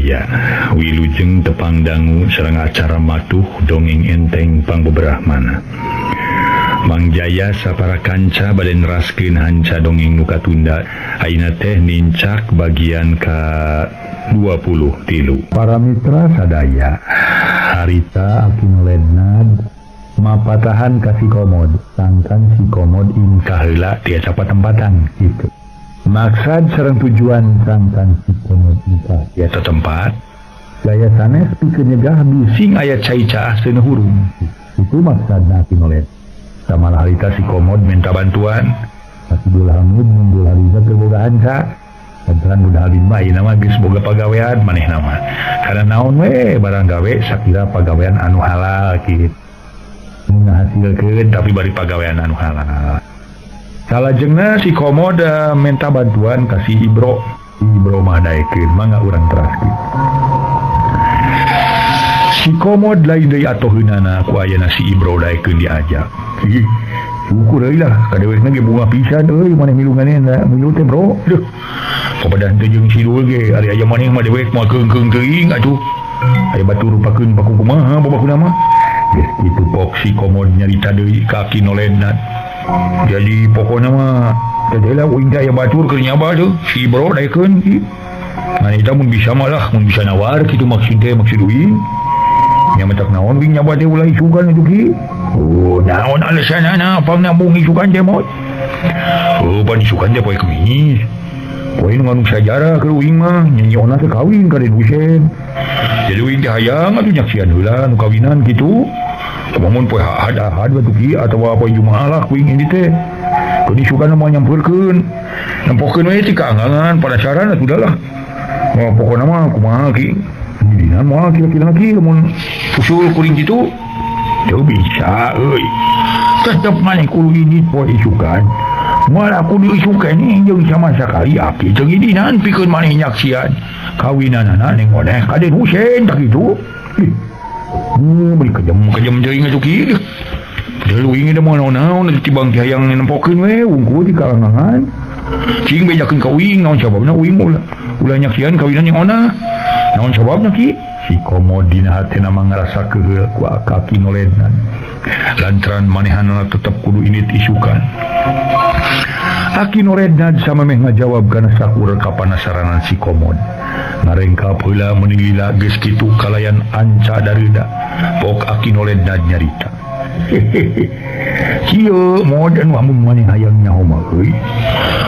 sadaya wilujeng tepang dangu sareng acara matuh dongeng enteng pangbeberahmana. Mang Jaya sapara kanca bade neraskeun hanca dongeng nu katunda ayeuna teh nincak bagian ka 23. Para mitra sadaya, harita Aki Nolednad mapatahan ka si Komod, sangkan si Komod ingkah heula tiasa patempatan kitu. Maksad sareng tujuan sangkan si Komod ingkah tiasa tempat gaya sanes pikeun nyegah bising aya cai caah seuneu hurung. Itu maksudna Aki Noled. Samalah harita si Komod minta bantuan ka si Dul Hamid mun Dul Hamid teh boga hanca. Lantaran Dul Hamid mah ayeuna mah geus boga pagawean manehna mah. Karena naon we barang gawe sakira pagawean anu halal kitu. Ngahasilkeun tapi bari pagawean anu halal. Salajengna si Komod minta bantuan ka si Ibro. Ibro mah daekeun mangga urang teraskeun. Si Komod lain deui atoheunana ku ayana si Ibro daekeun diajak. Ih, syukur euy lah kadewekna ge bunga pisan euy maneh milunganna milu teh bro. Duh. Papadah teh jeung si Dul ge ari aya maneh mah dewek moal keungkeung teuing atuh. Aya batur rupakeun paku kumaha babakuna mah. Geus kitu pok si Komod nyarita deui ka Aki Nolednad. Jadi pokokna mah teh lah uing teh aya batur keur nyaba teu si Ibro daekeun ki. Nah eta mun bisa mah lah mun bisa nawar kitu maksud teh maksud uing. Nya matak naon uing nyaba teh ulah isukan atuh ki. Oh naon alasanana pang nabung isukan teh mot. Oh pan isukan teh poe Kemis. Poe nu nganu sajarah keur uing mah nyanyi ona teh kawin ka Den Husein. Jadi uing teh hayang atuh nyaksian heula nu kawinan kitu. Mun poe Ahad Ahad batu ki atawa poe Jumaah lah kuing ini teh. Kudu isukan moal nyampeurkeun. Nempokeun we ti kaanggangan panasaran atuh lah. Wah pokona mah kumaha ki. Dina moal kira-kira ki lamun usul kuring kitu teu bisa euy. Tetep maneh kudu ini poe isukan. Moal kudu isukan jeung sama sakali aki jeung idinan pikeun maneh nyaksian kawinanana ning oneh ka Den Husein tah kitu. Beli kejam-kejam teuing atuh ki. Padahal uing da moal naon-naon tibang ti hayang nempokeun we wungkul di kalangan. Cing bejakeun ka uing naon sababna uing ulah nyaksian kawinan yang ona. Naon sababna ki? Si Komod dina hatena mah ngarasa keheul ku Aki Nolednad. Lantaran manehanana tetep kudu init isukan. Aki Nolednad samemeh ngajawab kana sakur kapanasaranan si Komod. Ngarengkap heula meuni lila geus kitu kalayan anca dareuda. Pok Aki Nolednad nyarita. Kieu mod anu amun maneh hayang nyaho mah euy.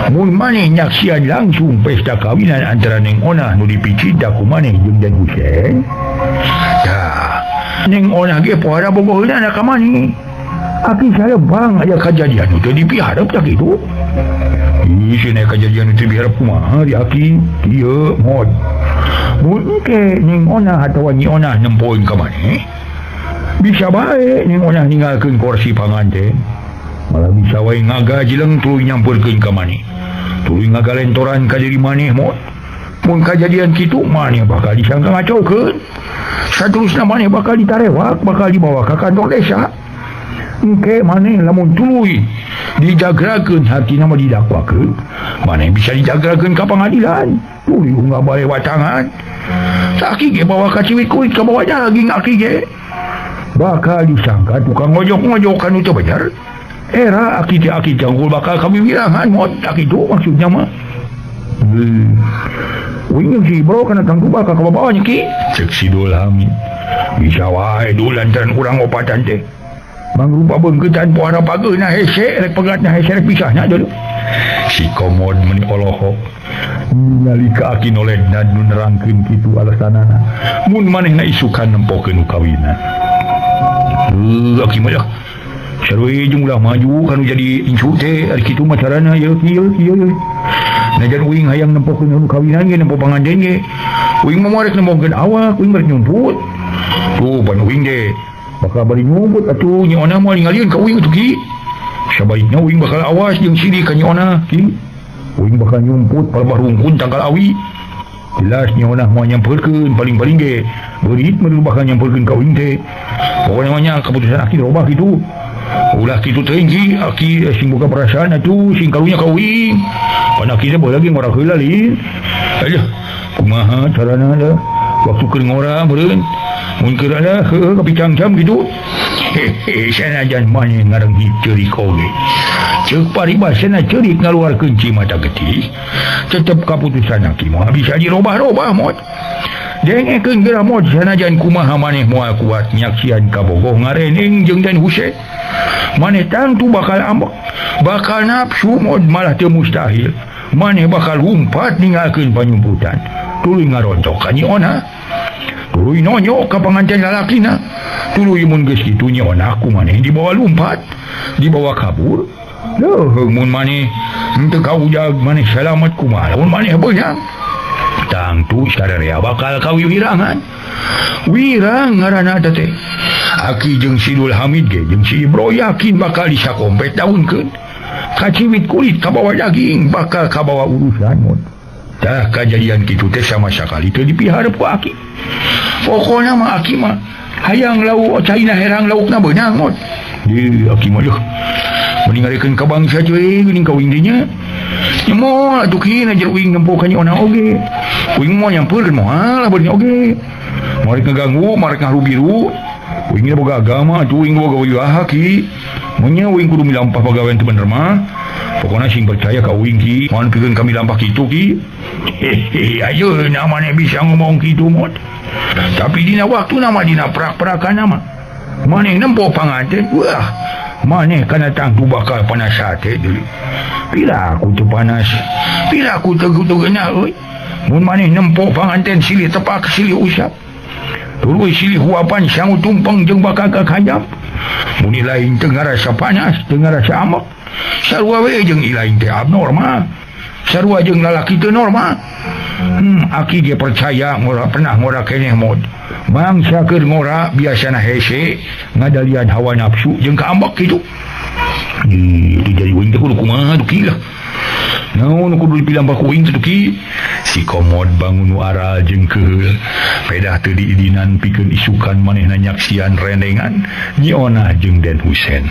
Mun maneh nyaksian langsung pesta kawinan antara Neng Onah nu dipicinta ku maneh jeung Den Husein. Tah, Neng Onah ge pohara bogoheunana ka maneh. Aki salebang aya kajadian nu teu dipiharep tah kitu. Ih, cenah kajadian nu teu dipiharep kumaha di aki? Kieu mod. Mun ke Neng Onah atawa Nyi Onah nempoeun ka maneh, bisa bae Neng Onah ninggalkeun kursi panganten. Malah bisa wae ngagajleng tuluy nyampeurkeun ka maneh. Tuluy ngagalentoran ka diri maneh mod. Mun kajadian kitu maneh bakal disangka ngacaukeun. Saterusna maneh bakal ditarewak, bakal dibawa ka kantor desa. Engke maneh lamun tuluy dijagrakeun hartina mah didakwakeun, maneh bisa dijagrakeun ka pangadilan. Tuluy unggah bale watangan. Aki ge bawa ka ciwit kulit ka bawa daging aki ge. Bakal disangka tukang ngojok-ngojok anu teu bener. Era aki teh aki janggul bakal kami wirangan mod aki tu maksudnya mah. Uing si Ibro kana tangtu bakal kabawa nya ki. Ceuk si Dul Hamid. Bisa wae Dul lantaran urang opatan teh. Mangrupa beungkeutan pohara pageuna hese rek pegatna hese rek pisahna deui. Si Komod meuni olohok ningali ka Aki Nolednad nu nerangkeun kitu alasanana. Mun manehna isukan nempokeun kawinan. Aki mah dah. Sarua jeung ulah maju kanu jadi incu teh ari kitu mah carana ieu kieu kieu. Najan uing hayang nempokeun nu kawinan ge nempo panganten ge. Uing mah rek nempokeun awak, uing rek nyumput. Tuh pan uing ge bakal bari nyumput atuh Nyi Onah moal ningalieun ka uing atuh ki. Sabaikna uing bakal awas jeung siri ka Nyi Onah ki. Uing bakal nyumput palebah rungkun tangkal awi. Jelas Nyi Onah moal nyampeurkeun paling-paling ge beurit mah bakal nyampeurkeun ka uing teh. Pokona mah nya keputusan aki robah kitu. Ulah kitu teuing ki, aki sing boga perasaan atuh sing karunya ka uing. Pan aki teh bae lagi ngorak heula lin. Aduh, kumaha carana da? Waktu keur ngora meureun mun keur ada heueuh kapicangcam kitu. Hehe sanajan maneh ngarenghit ceurik oge. Ceuk paribasana ceurik ngaluarkeun cimata getih. Tetep kaputusan aki mah bisa dirobah-robah mod. Dengekeun geura mod sanajan kumaha maneh moal kuat nyaksian kabogoh ngareneng jeung Den Husein. Maneh tangtu bakal ambek, bakal nafsu mod malah teu mustahil. Maneh bakal lumpat ninggalkeun panyumputan. Tuluy ngarontok ka Nyi Ona. Tuluy nonyok ka panganten lalakina. Tuluy mun geus kitu Nyi Ona ku maneh dibawa lumpat, dibawa kabur. Leuheung mun maneh henteu kaujag maneh salamet kumaha lamun maneh beunang. Tangtu sararea bakal kawiwirangan. Wirang ngaranna teh. Aki jeung si Dul Hamid ge jeung si Ibro yakin bakal disakompet daunkeun. Kaciwit kulit kabawa daging bakal kabawa urusan mun. Tah kajadian kitu teh sama sakali teu dipiharep ku aki. Pokona mah aki mah hayang lauk caina herang laukna beunang mun. Di aki mah deuh. Mending ngarekeun ka bangsa cuy geuning ka uing dinya. Nya moal atuh kieu jer uing nempo ka Nyi Ona oge. Uing moal nyampeurkeun moal lah beunang oge. Moal ngaganggu, moal ngarubiru. Uing boga agama atuh uing boga wiwaha ki. Mun nya uing kudu milampah pagawean teu bener mah. Pokona sing percaya ka uing ki, moal pikeun kami lampah kitu ki. Hehehe, ayeuna maneh bisa ngomong kitu mod. Tapi dina waktuna mah dina prak-prakan mah. Maneh nempo panganten, wah. Maneh kana tangtu bakal panas hate deui. Pira aku teu panas, pira aku teu geunah euy. Mun maneh nempo panganten silih tepak silih usap. Tuluy silih huapan sangu tumpeng jeung bakal kakajap. Mun lain teu ngarasa panas, teu ngarasa amek. Sarua we jeung ilain teh abnormal. Sarua jeung lalaki teu normal. Aki ge percaya ngora pernah ngora keneh mod. Mangsa keur ngora biasana hese ngadalian hawa nafsu jeung kaambek kitu. Di jadi uing teh kudu kumaha tuh ki lah. Naon kudu dipilampah ku uing teh tuh ki. Si Komod bangun nu aral jeung keheul. Pedah teu diidinan pikeun isukan manehna nyaksian rendengan Nyi Ona jeung Den Husein.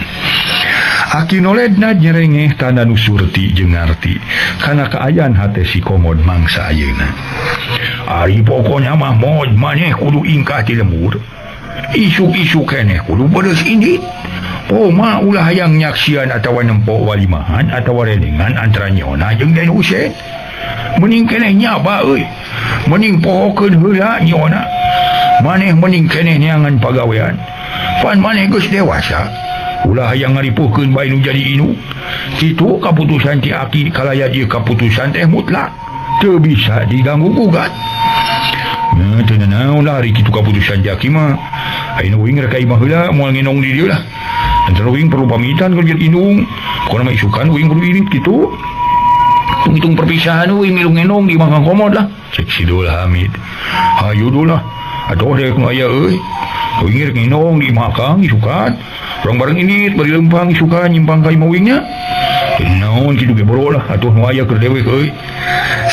Aki noledna nyerengeh tanda nu surti jeung ngarti kana kaayaan hate si Komod mangsa ayeuna. Ari pokona mah mod maneh kudu ingkah ti lembur. Isuk-isuk keneh kudu beres indit. Poma ulah hayang nyaksian atawa nempo walimahan atawa rendengan antara Nyi Ona jeung Den Husein. Mending keneh nyaba euy. Mending pohokeun heula Nyi Ona. Maneh mending keneh neangan pagawean. Pan maneh geus dewasa. Ulah hayang ngaripuhkeun bae nu jadi inu. Kitu kaputusan ti aki kalaya ieu kaputusan teh mutlak. Teu bisa diganggu gugat. Nah, teu nanaon lah ari kitu kaputusan ti aki mah. Ayeuna uing rek ka imah heula moal ngenong di dieu lah. Antara uing perlu pamitan ka jadi indung. Pokona mah isukan uing kudu irit kitu. Hitung perpisahan uing milu ngenong di imah Kang Komod lah. Cek si Dul Hamid. Hayu dul lah. Atuh rek nu aya euy. Uing rek ngenong di imah Kang isukan. Urang bareng ini bari lempang isukan nyimpang ka imah uingnya. Naon kitu ge boro lah atuh nu aya keur dewek euy.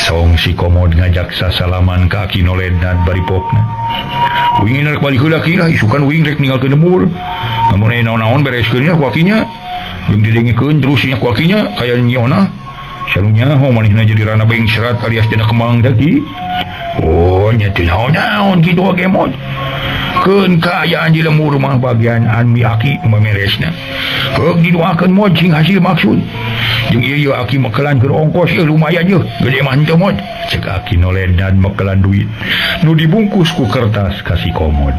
Song si Komod ngajak sasalaman ka Aki Noledna bari pokna. Uing rek balik heula ki lah isukan uing rek ninggalkeun lembur. Lamun aya naon-naon bereskeun nya ku akinya. Jeung didengekeun terus nya ku akinya kaya Nyi Ona. Salunya ho manehna jadi rana bengsrat alias dina kembang teh ki. Oh nya teu naon-naon kitu oge mod. Keun kaayaan di lembur mah bagian anmi aki memeresna. Keuk didoakeun mod sing hasil maksud. Jeung ieu aki mekelan keur ongkos ieu lumayan yeuh, gede mah henteu mod. Cek Aki Noledan mekelan duit nu dibungkus ku kertas ka si Komod.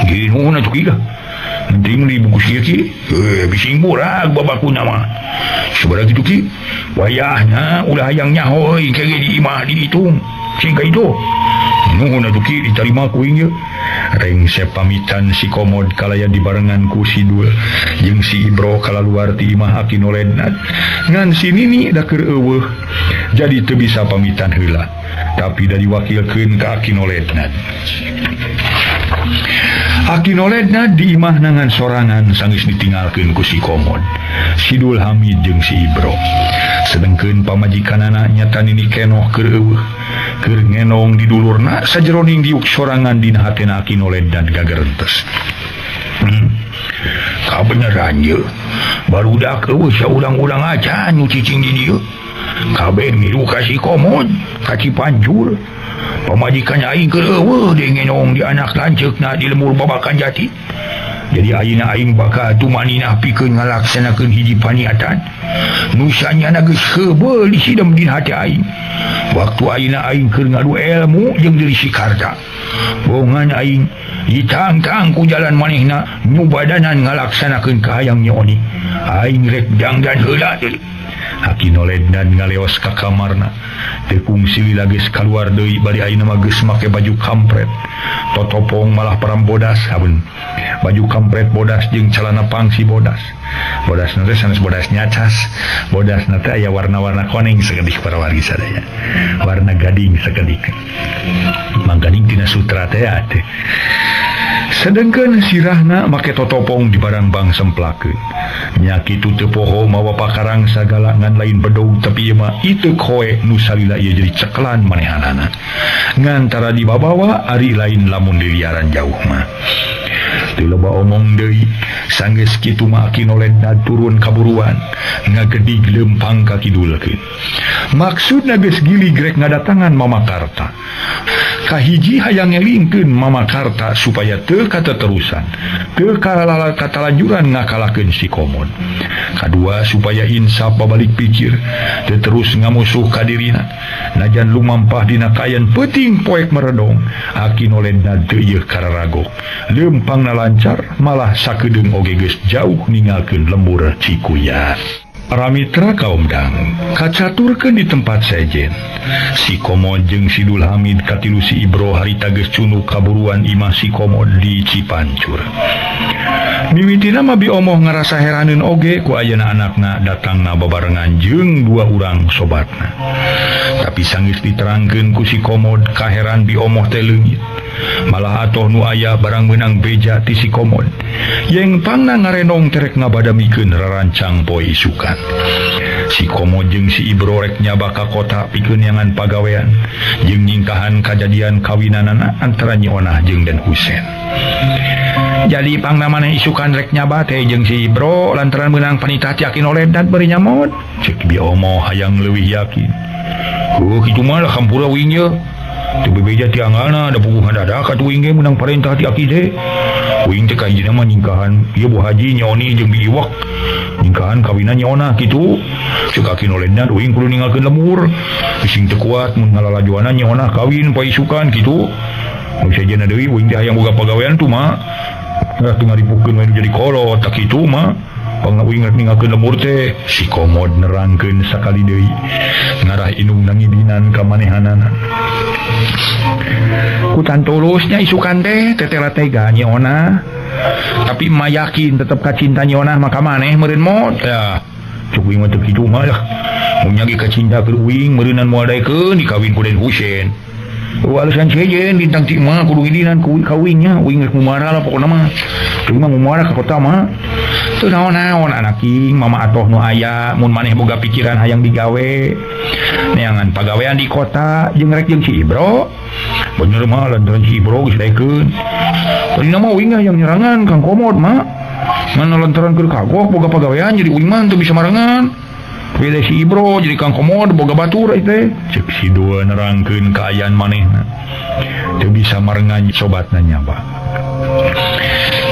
Geunuhun atuh ki lah. Penting dibungkus ieu ki. Bising murag babakuna mah. Sabaraha kitu ki? Wayahna ulah hayang nyaho euy ke di imah dihitung. Sing ka itu. Nuhun atuh ki ditarima ku uing ieu. Rengse pamitan si Komod kalayan dibarengan ku si Dul jeung si Ibro kalaluar ti imah Aki Noledna. Ngan si Nini da keur eueuh jadi teu bisa pamitan heula, tapi da diwakilkeun ka Aki Noledna. Aki Noledna di imah nangan sorangan sanggeus ditinggalkeun ku si Komod, si Dul Hamid jeung si Ibro. Sedengkeun pamajikanana nyata Nini Kenoh keur eueuh, keur ngenong di dulurna sajeroning diuk sorangan dina hatena Aki Noledna gagerentes. Kabeneran ye barudak eueuh saurang-urang acan nu cicing di dieu. Kabeh milu ka si Komod ka Cipancur. Pamajikan aing keur eueuh dengenong di anak lanceukna di lembur Babakan Jati. Jadi ayeuna aing bakal tumaninah pikeun ngalaksanakeun hiji paniatan nu sanyana geus heubeul disidem dina hati aing. Waktu ayeuna aing keur ngadu ilmu jeung diri si Karta. Bongan aing ditangtang ku jalan manehna nyubadanan ngalaksanakeun kahayang Nyi Oni. Aing rek dangdan heula deui. Aki Nolednan ngaleos ka kamarna. Teu kungsi lila geus kaluar deui bari ayeuna mah geus make baju kampret. Totopong malah parambodas habeun. Baju kampret bodas jeung calana pangsi bodas. Bodas teh sanes bodas nyacas. Bodas teh aya warna-warna koneng sakedik para wargi sadaya. Warna gading sakedik. Mangganing tina sutra teh atuh. Sedengkeun sirahna make totopong di barang-bang semplakeun. Nya kitu teu poho mawa pakarang sagala ngan lain bedog tapi ieu mah ieu koe nu salila ieu jadi cekelan manehanana. Ngan tara dibabawa ari lain lamun diliaran jauh mah. Teu loba omong deui, sanggeus kitu mah Aki Noledna turun kaburuan ngagedig leumpang ka kidulkeun. Maksudna geus gilig rek ngadatangan Mama Karta. Kahiji hayang ngelingkeun Mama Karta supaya teu kateterusan, teu katalanjuran ngakalakeun si Komod. Kadua supaya insaf babalik pikir, teu terus ngamusuh ka dirina. Najan lumampah dina kayan peuting poek meredong, Aki Noledna teu ieu kararagok. Leumpangna lancar, malah sakedeung oge geus jauh ninggalkeun lembur Cikuyat. Para mitra kaum dangu kacaturkeun di tempat sejen. Si Komod jeung si Dul Hamid katilu si Ibro harita geus cunuk kaburuan imah si Komod di Cipancur. Mimitina mah Bi Omoh ngarasa heraneun oge ku ayeuna anakna datangna babarengan jeung dua urang sobatna. Tapi sanggeus diterangkeun ku si Komod kaheran Bi Omoh teh leungit. Malah atoh nu aya barang meunang beja ti si Komod. Yang pangna ngarenong terek ngabadamikeun rarancang poe isukan. Si Komod jeung si Ibro rek nyaba ka kota pikeun neangan pagawean jeung nyingkahan kajadian kawinanana antara Nyi Onah jeung Den Husen. Jadi pangna maneh isukan rek nyaba teh jeung si Ibro lantaran meunang panitah ti Aki Noledna bari nyamod. Cek Bi Omoh hayang leuwih yakin. Heuh kitu mah lah hampura uing ye. Teu bebeja ti anggalna da puguh ngadadak atuh uing ge meunang parentah ti Aki teh. Uing teh kahijina mah nyingkahan ieu Bu Haji Nyi Oni jeung Bi Iwak. Nyingkahan kawinan Nyi Onah kitu. Ceuk Aki Noledna uing kudu ninggalkeun lemur. Bising teu kuat mun ngalalajoana Nyi Onah kawin poe isukan kitu. Mun sejenna deui uing teh hayang boga pagawean tuh mah. Teu ngaripukeun we jadi kolot tak kitu mah. Pangna uing rek ninggalkeun lemur teh. Si Komod nerangkeun sakali deui ngarah indung nangidinan ka manehanana. Ku tantulusnya isukan teh tetela tega Nyi Onah. Tapi mah yakin tetep kacinta Nyi Onah maka maneh meureun mod. Ya, cuk uing mah teu kitu mah lah. Mun nya ge kacinta keur uing meureunan moal daekeun dikawin ku Den Husen. Alasan sejen bintang ti mah kudu ngidinan ku kawinnya uing rek mumara lah pokona mah. Uing mah mumara ka kota mah. Teu naon-naon anak king mama atoh nu aya mun maneh boga pikiran hayang digawe. Neangan pagawean di kota jeung rek jeung si Ibro. Bener mah lantaran si Ibro geus daekeun. Tadina mah uing hayang nyerangan Kang Komod mah. Ngan lantaran keur kagok boga pagawean jadi uing mah teu bisa marengan. Pilih si Ibro jadi Kang Komod boga batur teh. Cek si dua nerangkeun kaayaan manehna. Teu bisa marengan sobatna nyaba.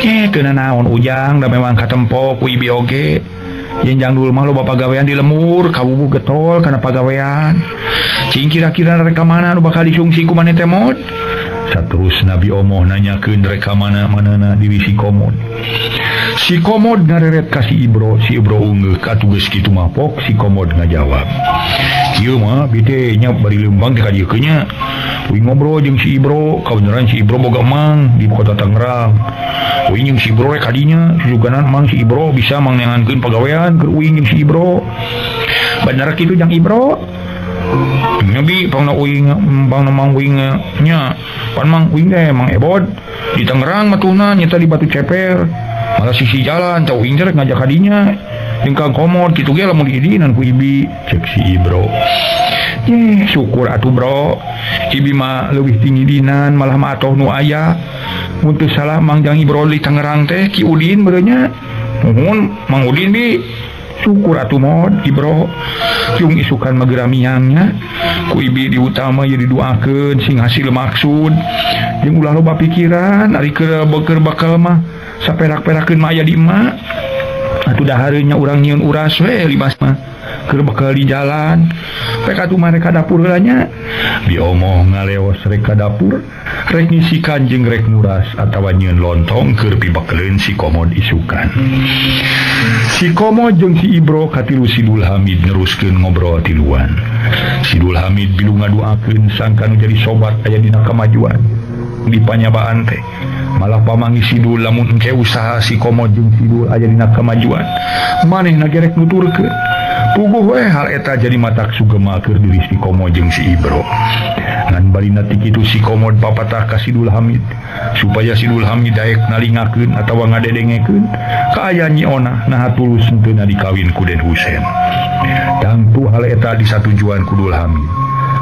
Teu nanaon ujang da memang katempo ku ibi oge. Jenjang dulu mah loba pagawean di lemur, kawubuh getol kana pagawean. Cing kira-kira rek ka mana nu bakal disungsi ku maneh teh mod? Saterusna Bi Omoh nanyakeun rek ka mana-manana diri si Komod. Si Komod ngareret ka si Ibro unggeuh katuh geus kitu mah pok si Komod ngajawab. Ieu mah bi teh nya bari leumpang teh ka dieu nya. Uing ngobrol jeung si Ibro, kabeneran si Ibro boga mang di kota Tangerang. Uing jeung si Ibro rek kadinya, susuganan mang si Ibro bisa mangneangankeun pagawean keur uing jeung si Ibro. Bener kitu jang Ibro? Nya bi pangna uing pangna mang uing nya. Pan mang uing teh mang ebod di Tangerang matuhna nyata di Batu Ceper. Malah sisi jalan tau uing teh rek ngajak kadinya. Jeung Kang Komod kitu ge lamun diidinan ku ibi cek si Ibro. Yeh, syukur atuh bro. Ibi mah leuwih tinggi dinan malah mah atoh nu aya. Mun teu salah Mang Jang Ibro di Tangerang teh Ki Udin beureunnya. Nuhun Mang Udin bi syukur atuh mod Ibro cung isukan magera miangnya ku ibi diutama jadi diduakeun sing hasil maksud jeung ulah loba pikiran ari keur bakal mah saperak-perakeun mah aya di emak atuh dahareun nya urang nyieun uras we libas mah keur bakal di jalan rek atuh mah rek ka dapur heula nya diomong ngaleos rek ka dapur rek ngisikan jeung rek nguras atawa nyieun lontong keur pibakeleun si Komod isukan. Si Komod jeung si Ibro katilu si Dul Hamid neruskeun ngobrol tiluan. Si Dul Hamid bilu ngaduakeun sangka nu jadi sobat aya dina kamajuan di panyabaan teh. Malah pamangi si Dul lamun engke usaha si Komod jeung si Dul aya dina kamajuan manehna gerek nuturkeun. Puguh we hal eta jadi matak sugema keur diri si Komod jeung si Ibro. Ngan barina ti kitu si Komod papatah ka si Dul Hamid supaya si Dul Hamid daek nalingakeun atawa ngadedengekeun kaayaan Nyi Onah naha tulus henteu dikawin ku Den Husen. Tangtu hal eta disatujuan ku Dul Hamid.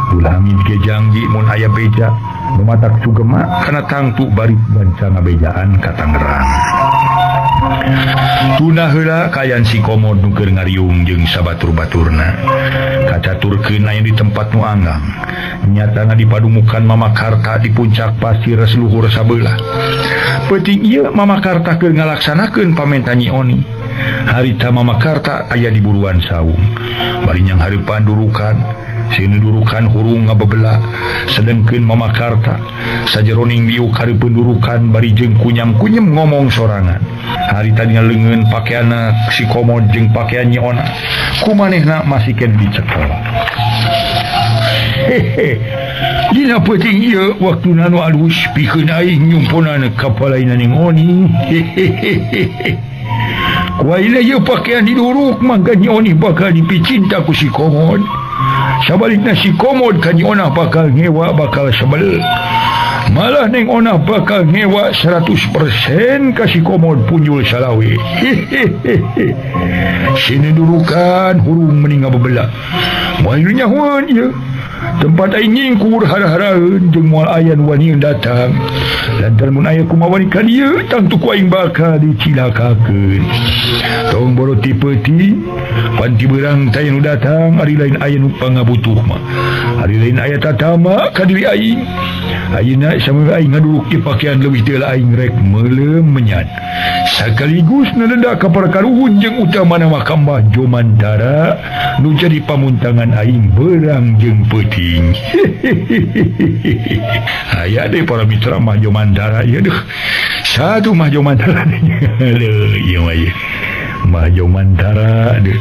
Dul Hamid ge janji mun aya beja nu matak sugema kana tangtu bari banca ngabejaan ka Tangerang. Tuna heula kayan si Komod nu keur ngariung jeung sabatur-baturna. Kacaturkeun aya di tempat nu anggang. Nyatana dipadumukan Mama Karta di puncak pasir seluhur sabelah. Peuting ieu Mama Karta keur ngalaksanakeun pamenta Nyi Oni. Harita Mama Karta aya di buruan saung. Bari nyang hareupan durukan, sieun durukan hurung ngabebela. Sedengkeun Mama Karta sajeroning diuk hareupeun durukan bari jeung kunyam-kunyem ngomong sorangan. Harita dina leungeun pakeanna si Komod jeung pakean Nyi Ona. Ku manehna masih keneh dicekel. Hehe. Dina peuting ieu waktuna nu alus pikeun aing nyumponan kapalaina Ning Oni. Hehehe. Ku ayeuna ieu pakean diduruk mangga Nyi Oni bakal dipicinta ku si Komod. Sabalikna si Komod ka Nyi Onah bakal ngewa bakal sebel. Malah Neng Onah bakal ngewa 100% ka si Komod punjul salawe. Hehehe. Sini durukan hurung meni ngabebela. Moal nyahoan ieu. Tempat aing nyingkur hara-haraeun jeung moal aya nu wani datang. Lantaran mun aya kumaha wani ka dieu tangtu ku aing bakal dicilakakeun. Tong boro ti peuting, pan ti beurang teh nu datang ari lain aya nu pangabutuh mah. Ari lain aya tatama ka diri aing. Ayeuna samemeh aing ngaduruk ti pakean leuwih teu aing rek meuleum menyan. Sakaligus nalenda ka para karuhun jeung utamana mah ka Mbah Jomantara nu jadi pamuntangan aing beurang jeung peuting. Aya deh para mitra Mbah Jomantara ieu deuh. Satu Mbah Jomantara leuh ieu mah ieu. Mbah Jomantara deuh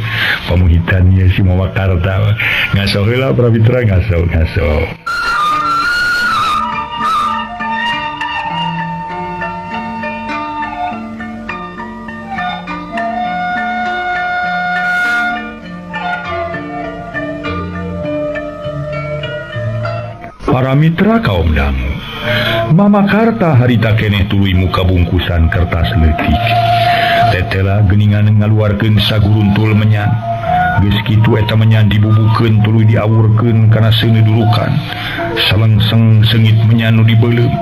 pamuhitannya si Mama Karta. Ngaso heula para mitra ngaso ngaso. Para mitra kaum dangu, Mama Karta harita keneh tuluy muka bungkusan kertas leutik. Tetela geuningan ngaluarkeun saguruntul menyan. Geus kitu eta menyan dibubukeun tuluy diawurkeun kana seuneu durukan. Salengseng seungit menyan nu dibeuleum.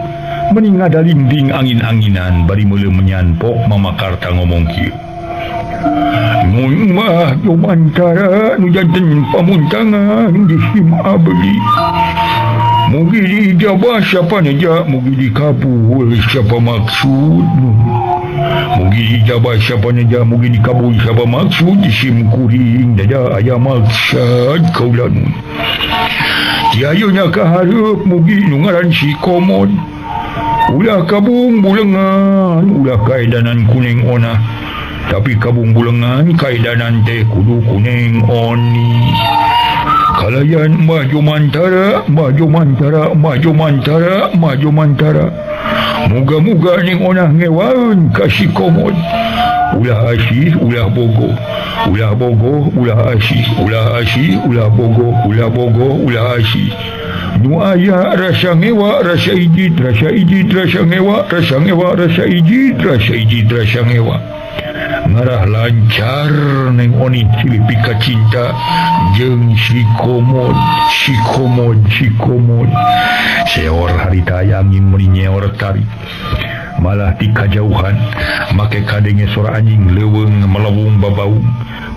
Meni ngadalingding angin-anginan bari meuleum menyan pok Mama Karta ngomong kieu. Mun mah Jomantara nu janten pamuntangan di sim abdi. Mugi diijabah siapa neja, mugi dikabul siapa maksud. Mugi diijabah siapa neja, mugi dikabul siapa maksud. Sim kuring dada aya maksud kaula nun. Tiayeunya kahareup mugi nu ngaran si Komod. Ulah kabung bulengan, ulah kaedanan kuning Onah. Tapi kabung bulengan kaedanan teh kudu kuning Oni. Kalayan Mbah Jomantara, Mbah Jomantara, Mbah Jomantara, Mbah Jomantara. Muga-muga Ning Onah ngewaeun ka si Komod. Ulah asih, ulah bogoh. Ulah bogoh, ulah asih, ulah asih, ulah bogoh, ulah bogoh, ulah asih. Nu aya rasa ngewa, rasa ijid, rasa ijid, rasa ngewa, rasa ngewa, rasa ijid, rasa ijid, rasa ngewa. Ngarah lancar Neng Oni silih pika cinta jeung si Komod, si Komod, si Komod. Seor harita aya angin meuni nyeor tarik. Malah ti kajauhan make kadenge sora anjing leuweung melewung babaung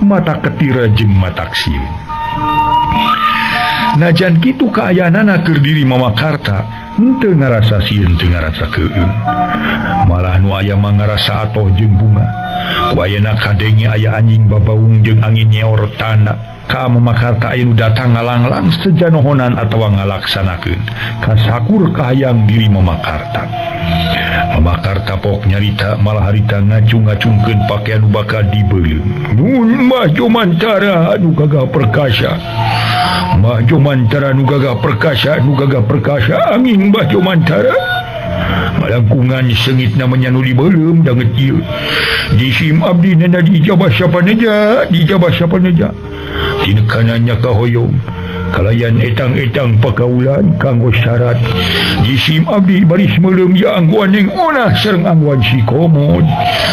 mata ketira jeung matak sieun. Najan kitu kaayaanana keur diri Mama Karta henteu ngarasa sieun teu ngarasa keueung. Malah nu aya mah ngarasa atoh jeung bunga. Ku ayeuna kadenge aya anjing babaung jeung angin nyeor tanda ka Mama Karta aya nu datang ngalanglang sejanohonan atawa ngalaksanakeun kasakur kahayang diri Mama Karta. Mama Karta pok nyarita malah harita ngacung-ngacungkeun pakaian nu bakal dibeuleum. Nun Mbah Jomantara anu gagah perkasa. Mbah Jomantara nu gagah perkasa, nu gagah perkasa angin Mbah Jomantara. Malangkungan seungitna menya nu dibeuleum danget ieu. Jisim abdi nena diijabah sapaneja, diijabah sapaneja. Tinekananya kahoyong kalayan etang-etang pakaulan kanggo syarat. Jisim abdi baris meuleum ya angguan ning onah sareng angguan si Komod.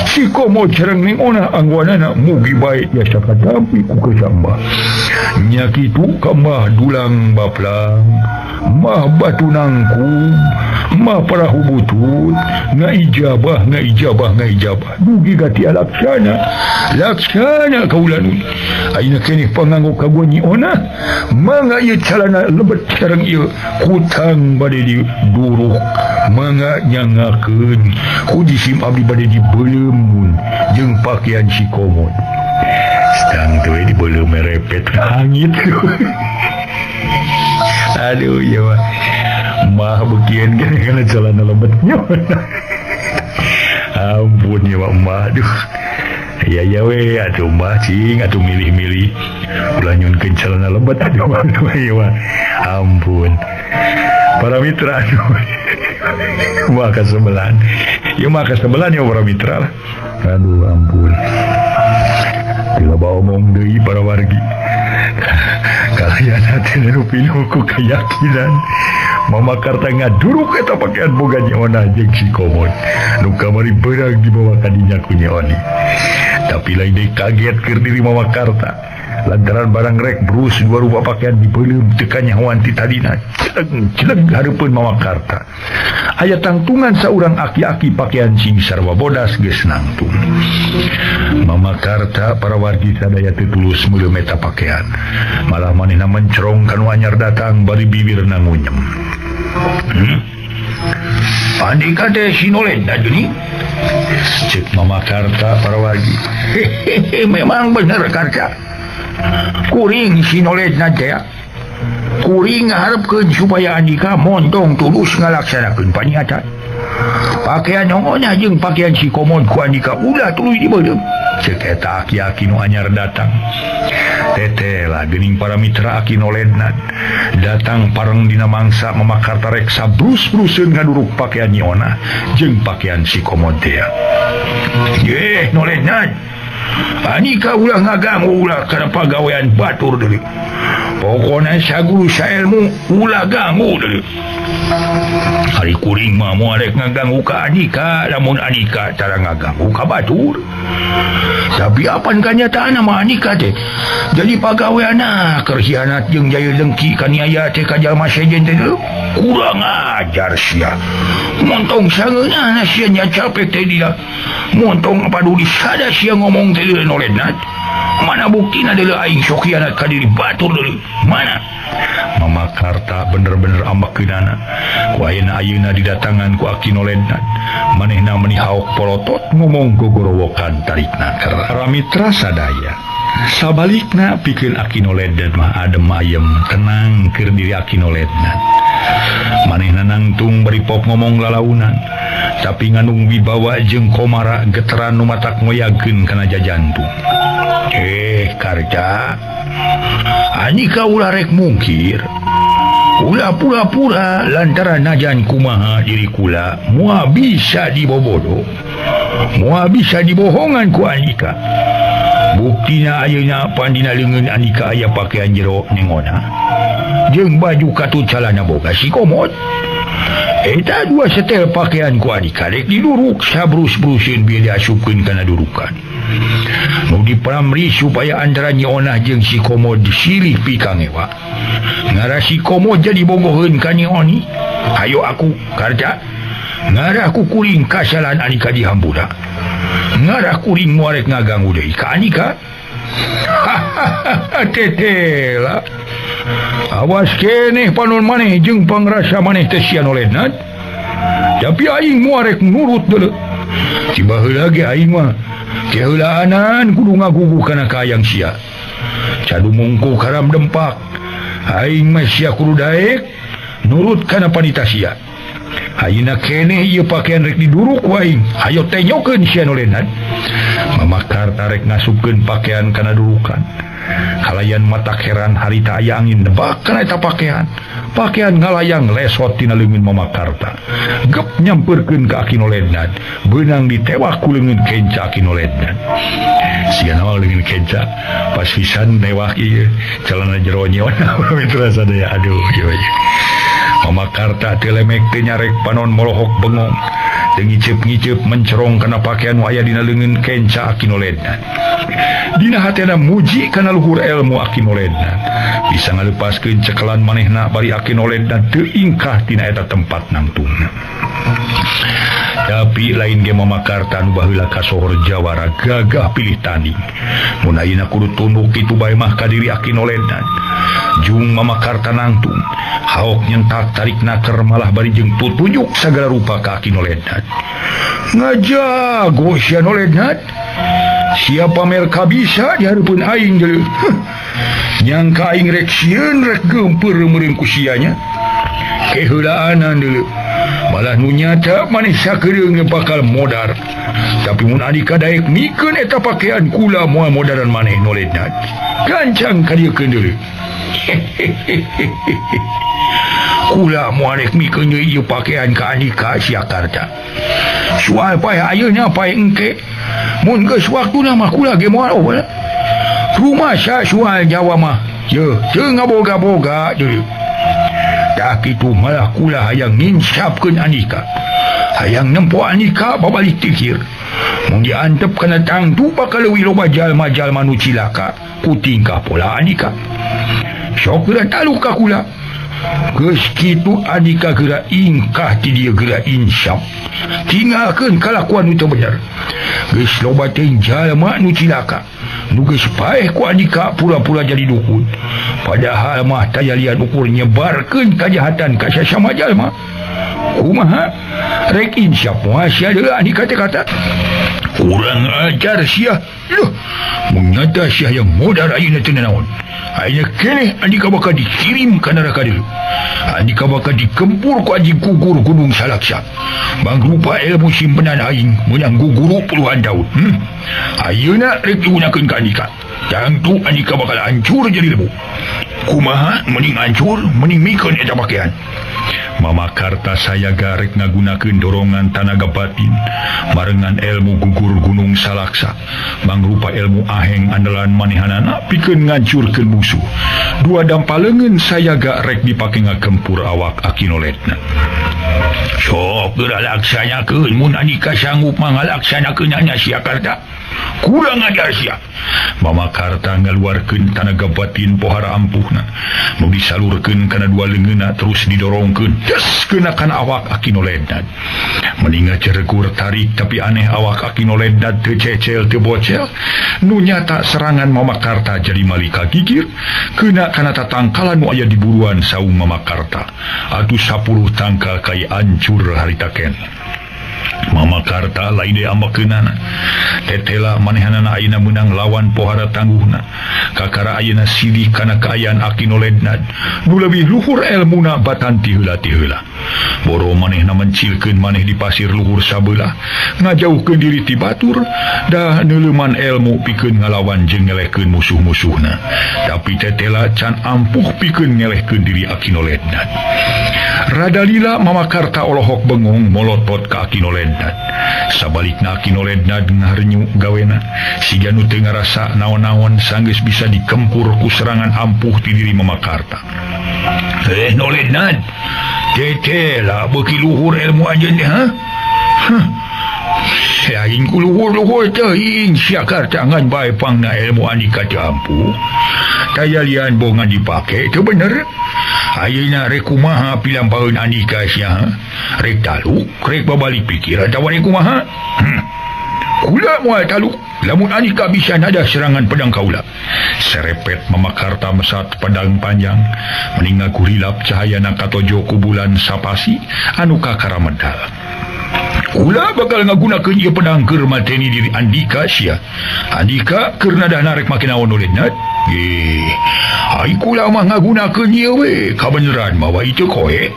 Si Komod sareng ning onah angguanana mugi bae biasa katampi ku kesambah. Nya kitu ka Mbah Dulang Baplang, Mbah Batu Nangkung, Mbah Parahu Butut, ngaijabah ngaijabah ngaijabah dugi ka ti laksana laksana kaulanun. Ayeuna keneh panganggo ka Nyi Onah mangga ieu calana lebet sareng ieu kutang bade diduruk mangga nyangakeun ku jisim abdi bade dibeuleum jeung pakaian si Komod. Sedang teh dibeuleum merepet hangit. Aduh ieu mah mah beukian kana calana lebetnya. Ampun ya mah aduh. Ya ya we atuh mah cing atuh milih-milih ulah nyunkeun calana lebet aduh ieu mah. Ampun. Para mitra aduh. Mah kasebelan. Ieu mah kasebelan ya para mitra lah. Aduh ampun. Loba omong deui para wargi. Kalayan hati nu pinuh ku keyakinan Mama Karta ngaduruk eta pakaian boga Nyi Onah jeung si Komod. Nu kamari beurang dibawa ka dinya ku Nyi Oni. Tapi lain deui kaget keur diri Mama Karta. Lantaran barang rek brus dua rupa pakaian dibeuleum teu kanyahoan ti tadina. Celeng celeng hareupeun Mama Karta. Aya tangtungan saurang aki-aki pakaian sing sarwa bodas geus nangtung. Mama Karta para wargi sadaya teu tulus meuleum eta pakaian. Malah manehna mencerong ka nu anyar datang bari bibirna ngunyem. Andika teh sinolen geuning? Cek Mama Karta para wargi. Hehehe, memang bener Karta. Kuring sinoledna teh. Kuring ngaharepkeun supaya andika montong tulus ngalaksanakeun paniatan. Pakaian nongonah jeung pakaian si Komod ku andika ulah tuluy dibeuleum. Cek eta aki-aki nu anyar datang. Teteh lah geuning para mitra aki noledna datang pareng dina mangsa Mama Karta rek sabrus-bruseun ngaduruk pakaian Nyi Onah jeung pakaian si Komod teh. Yeh noledna. Andika ulah ngaganggu ulah kana pagawean batur deui. Pokona saguru saelmu ulah ganggu deui. Ari kuring mah moal rek ngaganggu ka andika lamun andika tara ngaganggu ka batur. Tapi apan kanyataan mah andika teh jadi pagaweanna keur hianat jeung jaya dengki kaniaya teh ka jalma sejen teh kurang ajar sia. Montong sangeunahna sia nya capek teh dia. Montong paduli sada sia ngomong teh noledna. Mana buktina deuleu aing sok hianat ka diri batur deuleu. Mana? Mama Karta bener-bener ambekeunana. Ku ayeuna ayeuna didatangan ku aki noledna. Manehna meuni haok polotot ngomong gogorowokan tarikna. Para mitra sadaya. Sabalikna pikeun aki noledna mah adem ayem tenang keur diri aki noledna. Manehna nangtung bari pok ngomong lalaunan. Tapi ngandung wibawa jeung komara geteran nu matak ngoyagkeun kana jajantung. Karta, andika ulah rek mungkir. Ulah pura-pura lantaran najan kumaha diri kula moal bisa dibobodo. Moal bisa dibohongan ku andika. Buktina ayeuna pandina leungeun andika aya pakaian jero nengona jeung baju katut calana boga si Komod. Eta dua setel pakaian ku andika rek diduruk sabrus-bruseun bieu diasupkeun kana durukan. Nu dipamri supaya antara Nyi Onah jeung si Komod silih pikangewa. Ngara si Komod jadi bogoheun ka Nyi Oni. Hayo aku Karta. Ngarah ku kuring kasalahan Andika dihampura. Ngarah kuring moal rek ngaganggu deui ka Andika. Tetela. Awas keneh panon maneh jeung pangrasa maneh teh sia noledna. Tapi aing moal rek nurut deuleu. Tiba heula ge aing mah keheulaanan kudu ngaguguh kana kaayang sia. Cadu mungku karam dempak. Aing mah sia kudu daek nurut kana panita sia. Ayeuna keneh ieu pakaian rek diduruk ku aing. Hayo tenyokeun sia noledna. Mama Karta rek ngasupkeun pakaian kana durukan. Kalayan mata heran harita aya angin nebak kana eta pakaian. Pakaian ngalayang lesot tina leungeun Mama Karta. Gep nyampeurkeun ka Aki Noledna. Beunang ditewak ku leungeun kenca Aki Noledna. Siga naon leungeun kenca pas pisan newak ieu celana jero nyeon mitra sadaya aduh ieu. Mama Karta teu lemek teu nyarek panon molohok bengong. Teu ngiceup-ngiceup mencerong kana pakaian nu aya dina leungeun kenca Aki Noledna. Dina hatena muji kana luhur ilmu Aki Noledna. Bisa ngalepaskeun cekelan manehna bari Aki Noledna teu ingkah tina eta tempat nangtungna. Tapi lain ge Mama Karta nu baheula kasohor jawara gagah pilih tanding. Mun ayeuna kudu tunduk kitu bae mah ka diri Aki Noledna. Jung Mama Karta nangtung, haok nyentak tarik naker malah bari jeung tutunjuk sagala rupa ka Aki Noledna. Ngajago sia Noledna. Sia pamer kabisa di hareupeun aing deuleu. Nyangka aing rek sieun rek geumpeur meureun ku sia nya. Keheulaanan deuleu. Malah nu nyata maneh sakeureung bakal modar. Tapi mun Andika daek mikeun eta pakaian kula moal modaran maneh Noledna. Gancang ka dieu keun deuleu. Kula moal rek mikeun deui ieu pakaian ka Andika sia Karta. Soal paeh ayeuna paeh engke. Mun geus waktuna mah kula ge moal eueuh. Rumasa soal Jawa mah yeuh teu ngaboga-boga deuleu. Tah kitu malah kula hayang nginsapkeun Andika. Hayang nempo Andika babalik tikir. Mun diantep kana tangtu bakal leuwih loba jalma-jalma nu cilaka ku tingkah pola Andika. Sok geura taluk ka kula. Geus kitu Andika geura ingkah ti dieu geura insap. Tinggalkeun kalakuan nu teu bener. Geus loba teh jalma nu cilaka. Nu geus paeh ku Andika pura-pura jadi dukun. Padahal mah tayalian ukur nyebarkeun kajahatan ka sasama jalma. Kumaha? Rek insap moal sia deui Andika teh kata. Kurang ajar sia. Duh, mun nyata sia yang modar ayeuna teu nanaon. Ayeuna keneh Andika bakal dikirim ka neraka deui. Andika bakal dikempur ku anjing gugur Gunung Salaksa. Mangrupa ilmu simpenan aing meunang guguru puluhan tahun. Ayeuna rek digunakeun ka Andika. Tangtu Andika bakal hancur jadi lebu. Kumaha mending hancur mending mikeun eta pakaian. Mama Karta sayaga rek ngagunakeun dorongan tanaga batin barengan ilmu gugur Gunung Salaksa mangrupa ilmu aheng andalan manehanana pikeun ngancurkeun musuh. Dua dampa leungeun sayaga rek dipake ngagempur awak Aki Noledna. Sok geura laksanakeun mun Andika sanggup mah ngalaksanakeun nya sia Karta. Kurang ajar sia. Mama Karta ngaluarkeun tanaga batin pohara ampuhna. Nu disalurkeun kana dua leungeunna terus didorongkeun. Des kena kana awak Aki Noledna. Mending ngaceregur tarik tapi aneh awak Aki Noledna teu cecel teu bocel. Nu nyata serangan Mama Karta jadi malika gigir. Kena kana tatangkalan nu aya di buruan saung Mama Karta. Atuh 10 tangkal kai hancur harita keneh. Mama Karta lain deui ambekeunana. Tetela manehanana ayeuna meunang lawan pohara tangguhna. Kakara ayeuna silih kana kaayaan Aki Noledna. Nu leuwih luhur elmuna batan ti heula ti heula. Boro manehna mencilkeun maneh di pasir luhur sabelah, ngajauhkeun diri ti batur, dah neuleuman elmu pikeun ngalawan jeung ngelehkeun musuh-musuhna. Tapi tetela can ampuh pikeun ngelehkeun diri Aki Noledna. Rada lila Mama Karta olohok bengong molotot ka Aki Noledna. Sabalikna Aki Noledna ngarenyu gawena, siga nu teu ngarasa naon-naon sanggeus bisa dikempur ku serangan ampuh ti diri Mama Karta. Noledna, tetela beuki luhur ilmu anjeun teh ha? Huh. Aing ku luhur-luhur teuing sia Karta ngan bae pangna ilmu Andika teu ampuh. Tayalian bongan dipake teu bener. Ayeuna rek kumaha pilampaeun Andika sia? Rek taluk, rek babalik pikir atawa rek kumaha? Kula moal taluk lamun Andika bisa nada serangan pedang kaula. Serepet Mamakarta mesat pedang panjang meninga kurilap cahayana katojo ku bulan sapasi anu kakara medal. Kula bakal ngagunakeun ieu pedang keur mateni diri Andika sia. Andika keur nadah narek make naon ulinna? Ai kula mah ngagunakeun ieu we kabeneran mawa itu koe.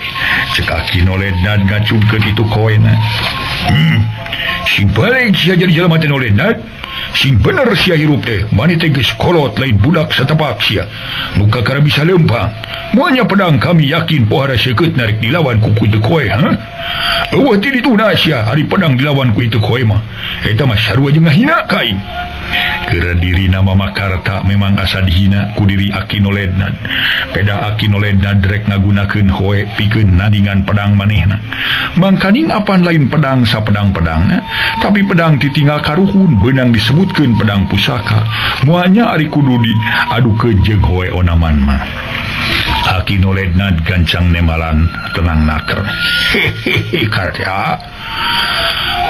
Cek Aki Nolednad ngacungkeun itu koena. Sing balik sia jadi jelema teh Nolednad. Sing bener sia hirup teh maneh teh geus kolot lain budak satepak sia. Nu kakara bisa lempang. Moalnya pedang kami yakin pohara seukeut narik dilawan ku kitu koe ha. Eueuh ti dituna sia ari pedang dilawan ku itu koe mah. Eta mah sarua jeung ngahina ka aing. Keur diri nama Mamakarta memang asa dihina ku diri Aki Nolednad. Peda Aki Nolednad rek ngagunakeun hoe pikeun nandingan pedang manehna. Mangkaning apan lain pedang sapedang-pedangna, tapi pedang titinggal karuhun beunang disebutkeun pedang pusaka. Moalnya ari kudu diadukeun jeung hoe onaman mah. Aki Nolednad gancang nemalan tenang naker. Hehehe karya.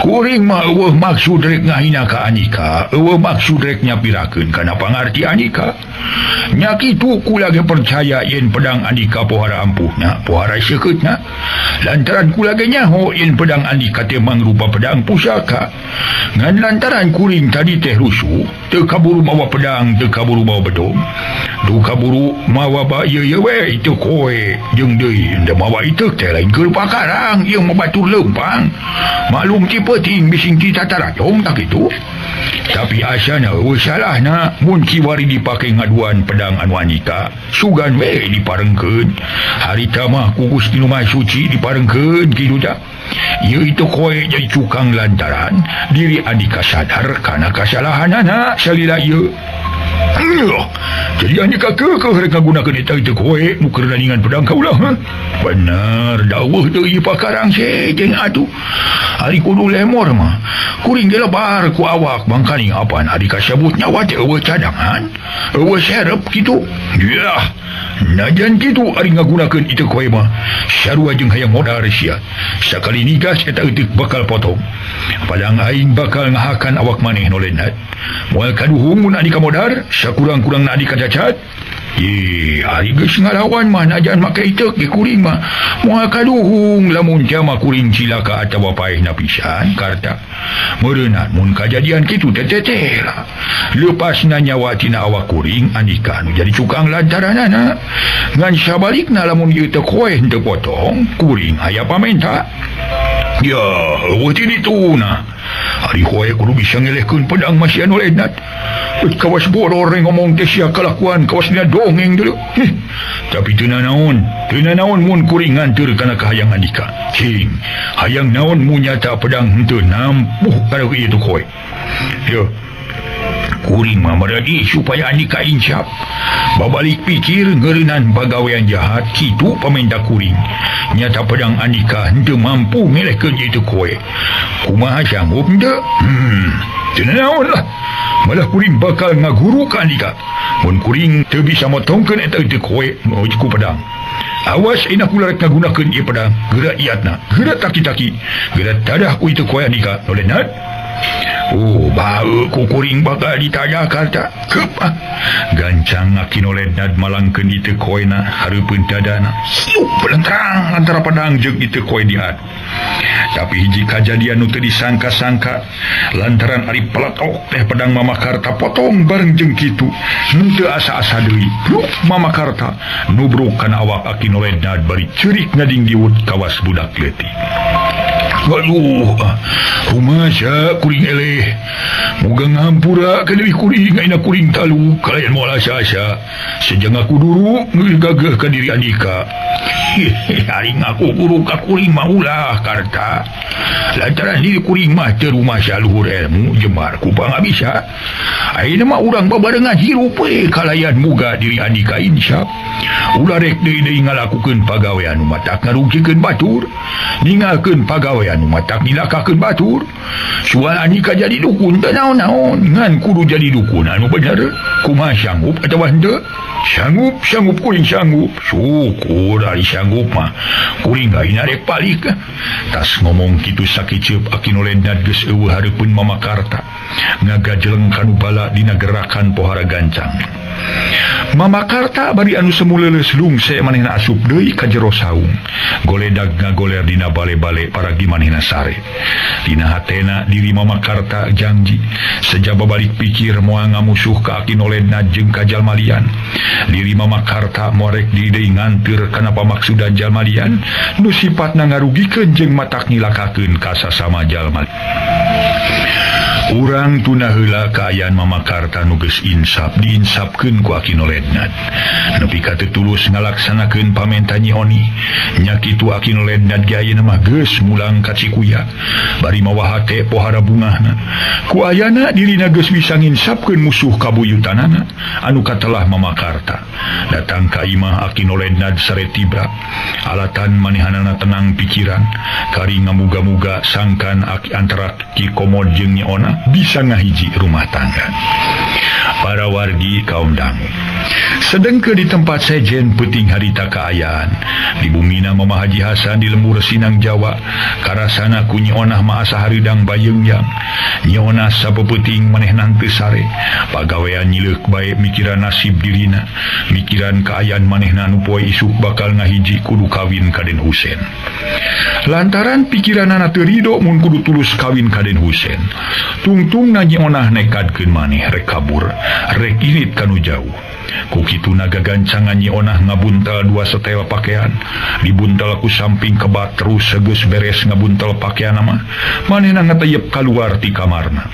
Kuring mah eueuh maksud rek ngahina ka Andika, eueuh maksud rek nyapirakeun kana pangarti Andika. Nya kitu kula ge percaya yen pedang Andika pohara ampuhna, pohara seukeutna. Lantaran kula ge nyaho yen pedang Andika teh mangrupa pedang pusaka. Ngan lantaran kuring tadi teh rusuh, teu kaburu mawa pedang, teu kaburu mawa bedog. Duh kaburu mawa ba ieu ieu we itu koe jeung deui da mawa itu teh lain keur pakarang, ieu mah batur leumpang. Maklum ti peuting bising ti tatarajong tak kitu. Tapi asana eueuh salahna mun kiwari dipake ngaduan pedang anu Andika, sugan we diparengkeun. Harita mah ku Gusti Nu Maha Suci diparengkeun kitu tah. Ieu itu koe jadi cukang lantaran diri Andika sadar kana kasalahanana salila ieu. Jadi Andika keukeuh rek ngagunakeun eta itu koe nu keur nandingan pedang kaula ha? Bener daweuh deui pakarang sejen atuh. Ari kudu lemor mah kuring ge lebar ku awak mangkaning apan ari kasebut nyawa teh eueuh cadangan, eueuh serep kitu. Yah, najan kitu ari ngagunakeun itu koe mah sarua jeung hayang modar sia. Sakali nigas eta euteuk bakal potong. Padang aing bakal ngahakan awak maneh Nolednad. Moal kaduhung mun Andika modar, sakurang-kurangna Andika cacat. Ih, ari geus ngalawan mah najan make iteuk ge kuring mah moal kaduhung lamun jama kuring cilaka atawa paehna pisan karta. Meureunna mun kajadian kitu teh teh lah. Lepasna nyawa tina awak kuring Andika nu jadi cukang lantaranana. Ngan sabalikna lamun ieu teh koe henteu potong, kuring aya pamenta. Ya, eueuh ti dituna. Ari koe kudu bisa ngelehkeun pedang masih Nolednad. Kawas boror ngomong teh sia kalakuan kawas dina dongeng dulu. Tapi teu naon mun kuring nganteur kana kahayang Andika. Cing, hayang naon mun nyata pedang henteu nampuh kana ieu tu koe. Yo. Kuring mah meradi supaya Andika insaf. Babalik pikir ngeureunnan pagawean jahat kitu pamenta kuring. Nyata pedang Andika henteu mampu ngelehkeun ieu koe. Kumaha sanggup henteu? Teu naon lah. Malah kuring bakal ngaguru ka Andika. Mun kuring teu bisa motongkeun eta ieu koe ku pedang. Awas ina kula rek ngagunakeun ieu pedang, geura iatna, geura taki-taki, geura tadah ku ieu koe Andika. Nolednad. Oh, bau ku kuring bakal ditadah karta. Kep ah. Gancang Aki Nolednad malangkeun ieu koena hareupeun dadana. Siup belentrang antara pedang jeung ieu koe diat. Tapi hiji kajadian nu teu disangka-sangka lantaran ari peletok teh pedang Mamakarta potong bareng jeung kitu. Henteu asa-asa deui. Pluk Mamakarta nubruk kana awak Aki Nolednad bari ceurik ngadingdiwut kawas budak leutik. Aduh, kumaha kuring eleh. Moga ngahampura ka diri kuring ayeuna kuring talu kalayan moal asa-asa. Sejang aku duru geus gageuh ka diri Andika. Ari ngaku guru ka kuring mah ulah karta. Lantaran diri kuring mah teu rumasa luhur ilmu jemar ku pangabisa. Ayeuna mah urang babarengan hirup we kalayan muga diri Andika insaf. Ulah rek deui-deui ngalakukeun pagawean nu matak ngarugikeun batur, ninggalkeun pagawean nu matak nilakakeun batur. Sual Andika jadi dukun teu naon-naon, ngan kudu jadi dukun anu bener. Kumaha sanggup atawa henteu? Sanggup sanggup kuring sanggup. Syukur ari sanggup mah kuring ayeuna rek balik. Tas ngomong kitu sakiceup Aki Nolednad geus eueuh hareupeun Mama Karta. Ngagajeleng kanu bala dina gerakan pohara gancang. Mama Karta bari anu semu leuleus lungse manehna asup deui ka jero saung. Goledag ngagoler dina bale-bale paragi manehna sare. Dina hatena diri Mama Karta janji sejaba balik pikir moal ngamusuh ka Aki Nolednad jeung ka jalmalian. Diri Mama Karta moarek diri deui nganteur kana pamaksudan jalmalian nu sipatna ngarugikeun jeung matak nyilakakeun ka sasama jalma. Urang tuna heula kaayaan Mama Karta nu geus insap diinsapkeun ku Aki Nolednad. Nepi ka teu tulus ngalaksanakeun pamenta Nyi Oni. Nya kitu Aki Nolednad ge ayeuna mah geus mulang ka Cikuya. Bari mawa hate pohara bungahna. Ku ayana dirina geus bisa nginsapkeun musuh kabuyutanana anu katelah Mama Karta. Datang ka imah Aki Nolednad sare tibra. Alatan manehanana tenang pikiran. Kari ngamuga-muga sangkan aki antara Ki Komod jeung Nyi Ona bisa ngahiji rumah tangga. Para wargi kaum dangu. Sedengke di tempat sejen peuting harita kaayaan. Di bumina Mama Haji Hasan di lembur Sinang Jawa, karasana ku Nyi Onah mah asa hareudang bayeungyang. Nyi Onah sapeupeting manehna teu sare. Pagawean nyileuk bae mikiran nasib dirina, mikiran kaayaan manehna nu poe isuk bakal ngahiji kudu kawin ka Den Husen. Lantaran pikiranana teu rido mun kudu tulus kawin ka Den Husen. Tungtungna Nyi Onah nekadkeun maneh rek kabur, rek init kanu jauh. Ku kituna gagancangan Nyi Onah ngabuntal dua setel pakaian, dibuntal ku samping kebat terus segeus beres ngabuntal pakaian mah manehna ngateyep kaluar ti kamarna.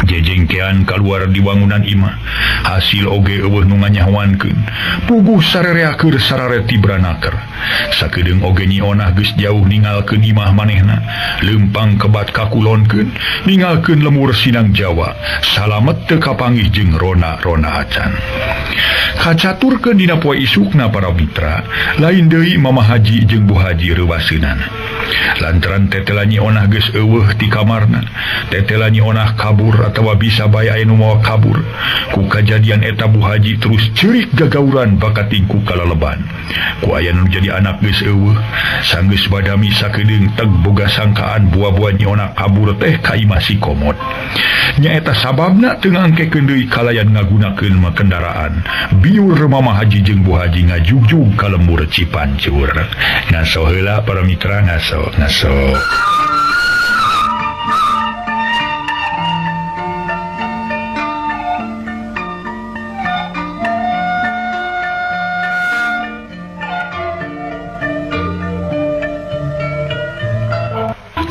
Jejengkean kaluar di bangunan imah, hasil oge eueuh nu nganyahoankeun. Puguh sarereakeun sarare tibranaker. Sakedeung oge Nyi Onah geus jauh ningalkeun imah manehna, leumpang kebat kakulonkeun, ningalkeun lemur Sinang Jawa, salamet teu kapanggih jeung rona-rona acan. Kacaturkeun dina poe isukna para mitra, lain deui Mama Haji jeung Bu Haji reuwaseunana. Lantaran tetela Nyi Onah geus eueuh ti kamarna, tetela Nyi Onah kabur atawa bisa bae aya nu mawa kabur. Ku kajadian eta Bu Haji terus ceurik gagauran bakating ku kalaleban. Ku aya nu jadi anak geus eueuh, sanggeus badami sakedeung teg boga sangkaan buah-buah Nyi Onah kabur teh ka imah si Komod. Nyaeta sababna teu ngangkekeun deui kalayan ngagunakeun mah kendaraan. Biur Mama Haji jeung Bu Haji ngajugjug ka lembur Cipancur. Ngaso heula para mitra, ngaso ngaso.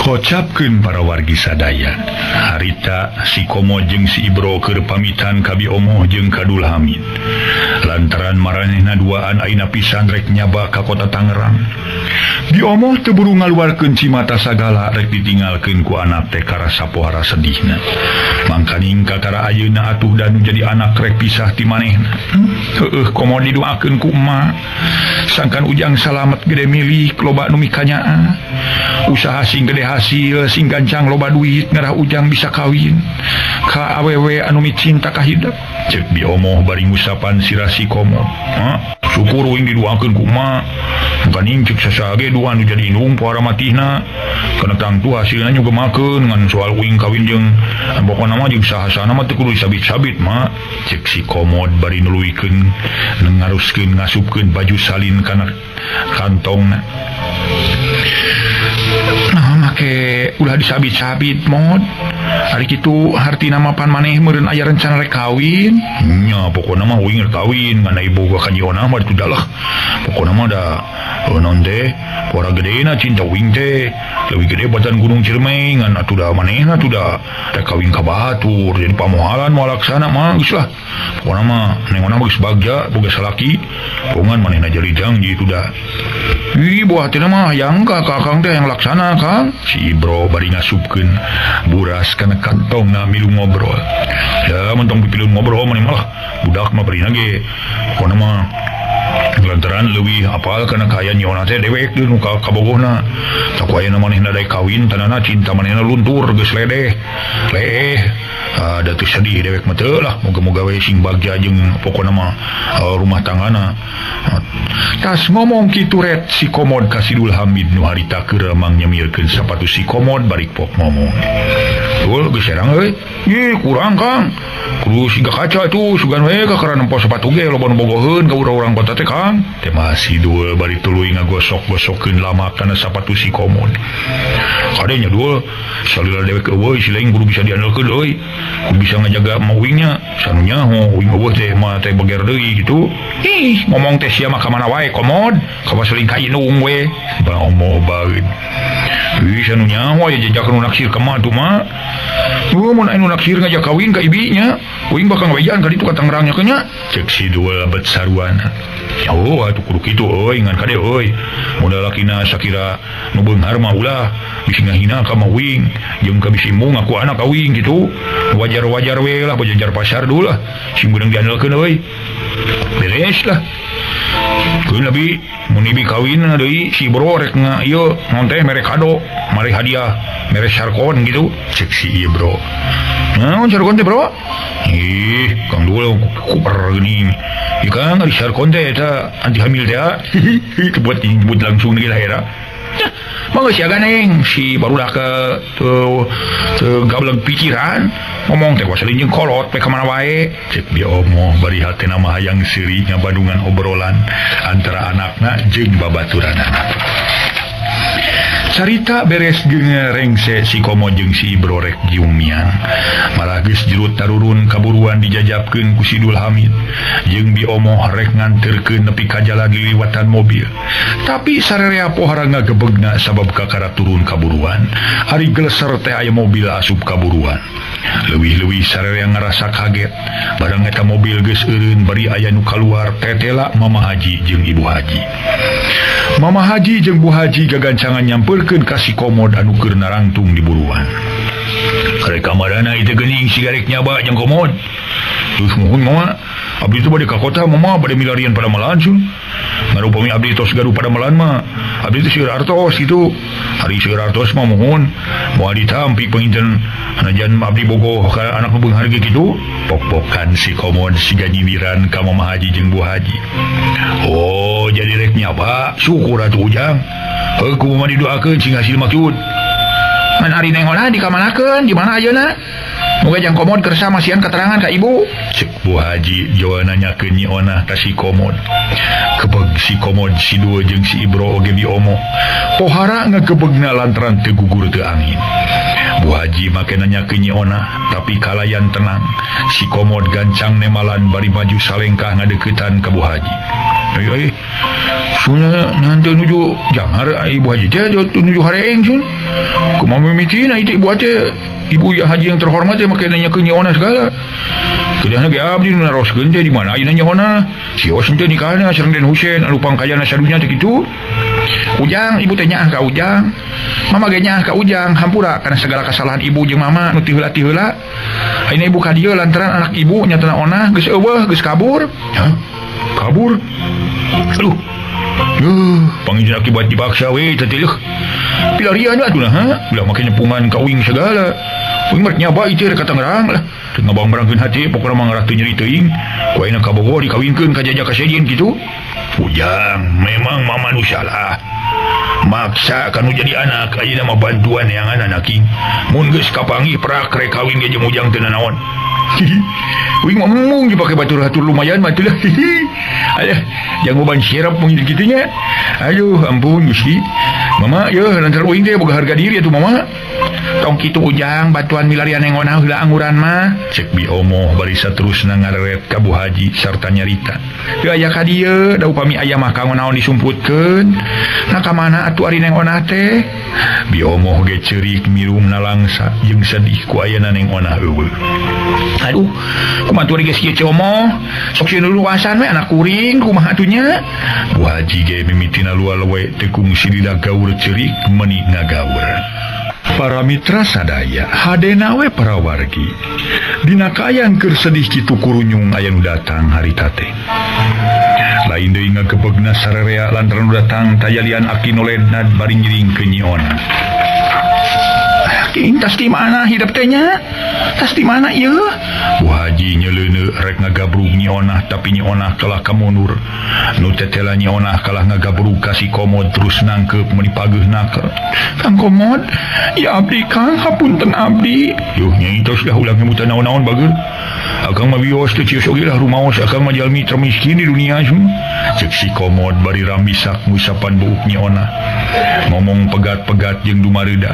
Kocapkeun para wargi sadaya. Harita si Komo jeung si Ibro keur pamitan ka Bi Omoh jeung ka Dul Hamid. Lantaran maranehna duaan ayeuna pisan rek nyaba ka kota Tangerang. Bi Omoh teu buru ngaluarkeun cimata sagala rek ditinggalkeun ku anak teh karasa pohara sedihna. Mangkaning kakara ayeuna atuh dan jadi anak rek pisah ti manehna. Heueuh Komo didoakeun ku emak. Sangkan ujang salamet gede milik loba nu mikanyaah. Usaha sing gede hasil sing gancang loba duit ngarah ujang bisa kawin ka awewe anu micinta ka hidup. Cek Bi Omoh bari ngusapan sirah si Komo. Ha? Syukur uing didoakeun ku emak. Mangkaning cek sasaha ge dua nu jadi indung pohara matihna. Kana tangtu hasilna nyugemakeun ngan soal uing kawin jeung pokona mah jeung saha-sahana mah teu kudu disabit-sabit mak. Cek si Komod bari nuluykeun ngaruskeun ngasupkeun baju salin kana kantongna. Nah, make ulah disabit-sabit mod. Ari kitu hartina mah pan maneh meureun aya rencana rek kawin. Nya pokona mah uing rek kawin ngan ai boga ka Nyi Onah mah atuh lah. Pokona mah da naon teh pora gedena cinta uing teh leuwih gede batan Gunung Ciremai ngan atuh da manehna atuh da rek kawin ka batur jadi pamohalan moal laksana mah geus lah. Pokona mah Neng Onah mah geus bagja boga salaki pongan manehna jadi janji itu da. Ih buah tina mah hayang ka kakang teh yang laksana Kang. Si Ibro bari ngasupkeun buras kana kantongna milu ngobrol. Ya mentong pipilun ngobrol maneh malah budak mah bari ge. Pokona mah Lantaran leuwih apal kana kaayaan Nyi Onah teh dewek deui nu kabogohna. Tak ku ayeuna manehna daek kawin tanana cinta manehna luntur geus ledeh. Leh, da teu sedih dewek mah teu lah, moga-moga we sing bagja jeung pokona mah rumah tanggana. Tas ngomong kitu ret si Komod ka si Dul Hamid nu harita keur mangnyemilkeun sapatu si Komod bari pok ngomong. Dul geus serang euy. Ih, kurang Kang. Kudu siga kaca tuh sugan we kakara nempo sepatu ge loba nu bogoheun ka urang-urang kota teh Kang. Teh masih Dul bari tuluy ngagosok-gosokeun lama kana sapatu si Komod. Kade nya Dul, salila dewek eueuh si lain kudu bisa diandalkeun euy. Kudu bisa ngajaga mawingnya. Sanu nyaho uing eueuh teh mah teh beger deui kitu. Ih, ngomong teh sia mah ka mana wae Komod, kawas seling ka indung we. Baomoh baeun. Ih, sanu nyaho aya jejak nu naksir ka mah atuh mah. Mun anu naksir ngajak kawin ka ibinya, uing bakal ngawejaan ka ditu ka Tangerang nya nya. Cek si Dul bet saruana. Oh, atuh kudu kitu euy ngan kade euy. Mun lalakina sakira nu beunghar mah ulah bisi ngahina ka mah uing, jeung ka bisi embung ngaku anak ka uing kitu. Wajar-wajar we lah bajajar pasar dulu lah. Sing beunang diandalkeun euy. Beres lah. Keun lebih mun ibi kawin deui si bro rek nga ieu naon teh mere kado, mere hadiah, mere sarkon gitu. Cek si ieu bro. Naon sarkon teh bro? Ih, Kang Dul kuper geuning. Ieu Kang ari sarkon teh eta anti hamil teh. Hihi, buat nyebut langsung deui lah era. Mangga sia ganeng si barulah ke teu gableng pikiran ngomong teh wasalin jeung kolot pe ka mana wae. Cek bi omoh bari hatena mah hayang seuri ngabandungan obrolan antara anakna jeung babaturanana. Carita beres jeung rengse si Komo jeung si Ibro rek jiumiang. Malah geus jerut tarurun kaburuan dijajabkeun ku si Dul Hamid. Jeung bi omoh rek nganterkeun nepi ka jalan liliwatan mobil. Tapi sarerea pohara ngagebegna sabab kakara turun kaburuan. Ari geleser teh aya mobil asup kaburuan. Leuwih-leuwih sarerea ngarasa kaget. Barang eta mobil geus eureun bari aya nu kaluar tetela Mama Haji jeung Ibu Haji. Mama Haji jeung Bu Haji gagancangan nyamperkeun ka si Komod anu keur narangtung di buruan. Karek kamarana ieu geuning sigarek nyaba jeung Komod. Terus muhun mama, abdi teh bade ka kota mama bade milarian pada malan sun. Ngarupami abdi tos gaduh pada malan mah, abdi teh seueur artos kitu. Ari seueur artos mah muhun, moal ditampi panginten anajan abdi bogoh ka anak nu beunghar ge kitu. Pok-pokan si Komod siga nyindiran ka Mama Haji jeung Bu Haji. Oh, jadi rek nyaba, syukur atuh Ujang. Heuh ku mah didoakeun sing hasil maksud. Ngan ari Neng Ona dikamanakeun, di mana ayeuna? Moga jang Komod kersa masihan keterangan ka ibu. Cek Bu Haji jawa nanyakeun Nyi Onah ka si Komod. Kebeg si Komod si Dua jeung si Ibro oge bi omo. Pohara ngagebegna lantaran teu gugur teu angin. Bu Haji make nanyakeun Nyi Onah tapi kalayan tenang. Si Komod gancang nemalan bari maju salengkah ngadeukeutan ka Bu Haji. Euy, sunya nanti nuju jangar Ibu Haji teh nuju hareeng sun. Kumaha mimitina itu Ibu teh Ibu ya Haji yang terhormat teh make nanya ke Nyi Onah segala. Kedahna ge abdi nu naroskeun teh di mana ayeuna Nyi Onah? Si Os teh nikahna sareng Den Husein anu pangkayana sadunya teh kitu. Ujang, ibu teh nyaah ka Ujang. Mama ge nyaah ka Ujang, hampura kana segala kesalahan ibu jeung mama nu ti heula-ti heula. Ayeuna ibu ka dieu lantaran anak ibu nyatana Onah geus eueuh, geus kabur. Hah? Kabur? Aduh. Pangizin akibat dipaksa we teh leuh. Pilarian atuh nah, ha? Ulah make nyepungan ka uing segala. Uing mah nyaba ieu ka Tangerang lah. Teu ngabang-barangkeun hati pokona mah ngarah teu nyeri teuing. Ku ayeuna ka Bogor dikawinkeun ka jajak ka sejen kitu. Ujang, memang mama nu salah. Maksa kanu jadi anak ayeuna mah bantuan neangan anaking. Mun geus kapanggih prak rek kawin ge jeung Ujang teu nanaon. Uing mah embung dipake batur hatur lumayan mah teu lah. Alah, jangan beban sirap mungkin kitu nya. Aduh, ampun Gusti. Mama, yeuh lantaran uing teh boga harga diri atuh mama. Tong kitu Ujang, bantuan milarian Neng Onah heula angguran mah. Cek bi omoh bari saterusna ngareret ka Bu Haji sarta nyarita. Teu aya ka dieu, da upami aya mah kanggo naon disumputkeun. Nah ka mana atuh ari Neng Onah teh? Bi omoh ge ceurik mirum nalangsa jeung sedih ku ayana Neng Onah eueuh. Aduh, kumaha atuh ari geus kieu Ceu Omoh? Sok sieun luasan we anak kuring kumaha atuh nya? Bu Haji ge mimitina lual we teu kungsi lila gaur ceurik meuni ngagaur. Para mitra sadaya, hadena we para wargi. Dina kaayaan keur sedih kitu kurunyung aya nu datang harita teh. Lain deui ngagepegna sararea lantaran datang tajalian Aki Nolednad bari ngiringkeun Nyi Onah. Aki tas di mana hidup teh nya? Tas di mana ieu? Bu Haji nyeleuneu rek ngagabrug Nyi Onah tapi Nyi Onah kalah kamundur. Nu tetela Nyi Onah kalah ngagabrug ka si Komod terus nangkeup meuni pageuh naker. Kang Komod, ya abdi Kang, hapunten abdi. Yuh nyai tos dah ulah ngemutan naon-naon bager. Akang mah wios teu cios oge lah rumaos akang mah jalmi termiskin di dunia semua. Cek si Komod bari rambisak ngusapan buuk Nyi Onah. Ngomong pegat-pegat jeung dumareuda.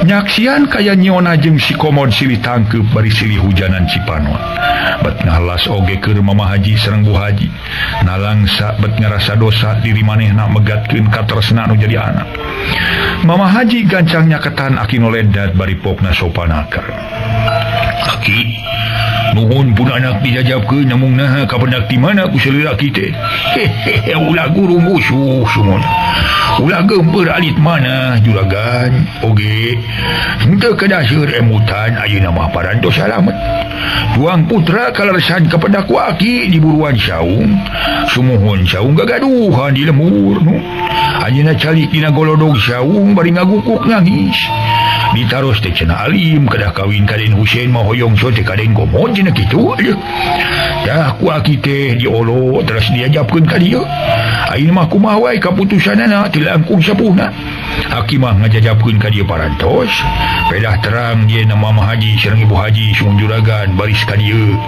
Nyaksian kaya Nyi Onah jeung si Komod silih tangkeup bari silih hujanan Cipanon. Bet ngahalas oge keur Mama Haji sareng Bu Haji. Nalangsa bet ngarasa dosa diri manehna megatkeun katresna nu jadi anak. Mama Haji gancang nyaketan Aki Noledad bari pokna sopanakar. Aki, nuhun pun anak dijajabkeun namung naha kapendak di mana ku salira aki teh. Hehehe ulah guru musuh sumon. Ulah geumpeur alit mana juragan oge. Henteu kadaseur emutan ayeuna mah parantos salamet. Tuang putra kaleresan kapendak ku aki di buruan saung. Sumuhun saung gagaduhan di lemur nu. Anjeunna calik dina golodog saung bari ngagukuk nangis. Ditaros teh cenah alim kedah kawin ka Den Husein mah hoyong so teh ka Den Komod cenah kitu. Tah ku aki teh diolo terus diajabkeun ka dieu. Ayeuna mah kumaha wae kaputusanana teu langkung sapuhna. Aki mah ngajajabkeun ka dieu parantos. Pedah terang dia nama Mama Haji sareng Ibu Haji sung juragan baris ka dieu.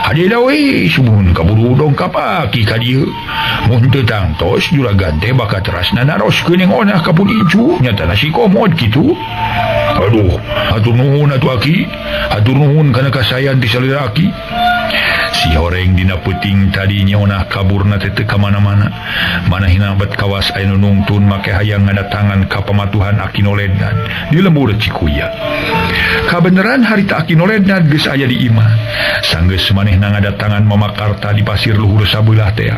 Hadeda we sumuhun kaburu dongkap aki ka dieu. Mun teu tangtos juragan teh bakal terasna naroskeun yang onah ka pun incu nyatana si Komod kitu. Aduh, hatur nuhun atuh aki, hatur nuhun kana kasayan ti salira aki. Si horeng dina peuting tadi Nyi Onah kaburna teh teu ka mana-mana. Manehna bet kawas aya nu nungtun make hayang ngadatangan ka pamatuhan Aki Nolednad di lembur Cikuya. Kabeneran harita Aki Nolednad geus aya di imah. Sanggeus manehna ngadatangan Mama Karta di pasir luhur sabelah teh.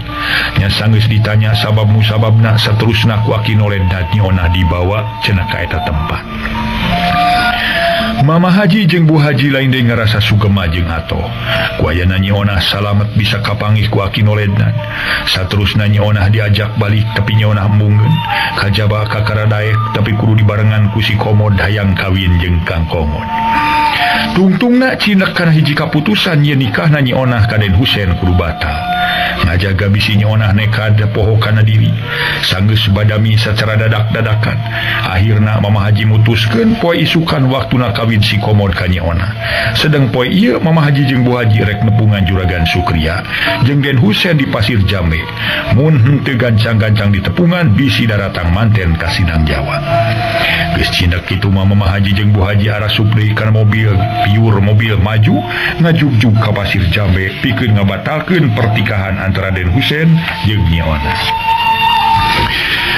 Nya sanggeus ditanya sabab musababna saterusna ku Aki Nolednad Nyi Onah dibawa cenah ka eta tempat. Mama Haji jeung Bu Haji lain deui ngarasa sugema jeung atoh. Ku ayana Nyi Onah salamet bisa kapanggih ku Aki Nolednad. Saterusna Nyi Onah diajak balik tapi Nyi Onah embungeun. Kajaba kakara daek tapi kudu dibarengan ku si Komod hayang kawin jeung Kang Komod. Tungtungna cinek kana hiji kaputusan yen nikahna Nyi Onah ka Den Husein kudu batal. Ngajaga bisi Nyi Onah nekad poho kana diri. Sanggeus badami sacara dadak-dadakan. Akhirna Mama Haji mutuskeun poe isukan waktuna kawin si Komod ka Nyi Onah. Sedeng poe ieu Mama Haji jeung Bu Haji rek nepungan juragan Sukria jeung Den Husein di Pasir Jambe. Mun henteu gancang-gancang ditepungan bisi daratang manten ka Sinang Jawa. Geus cindak kitu mah Mama Haji jeung Bu Haji arasup deui kana mobil, piur mobil maju ngajugjug ka Pasir Jambe pikeun ngabatalkeun pertikahan antara Den Husein jeung Nyi Onah.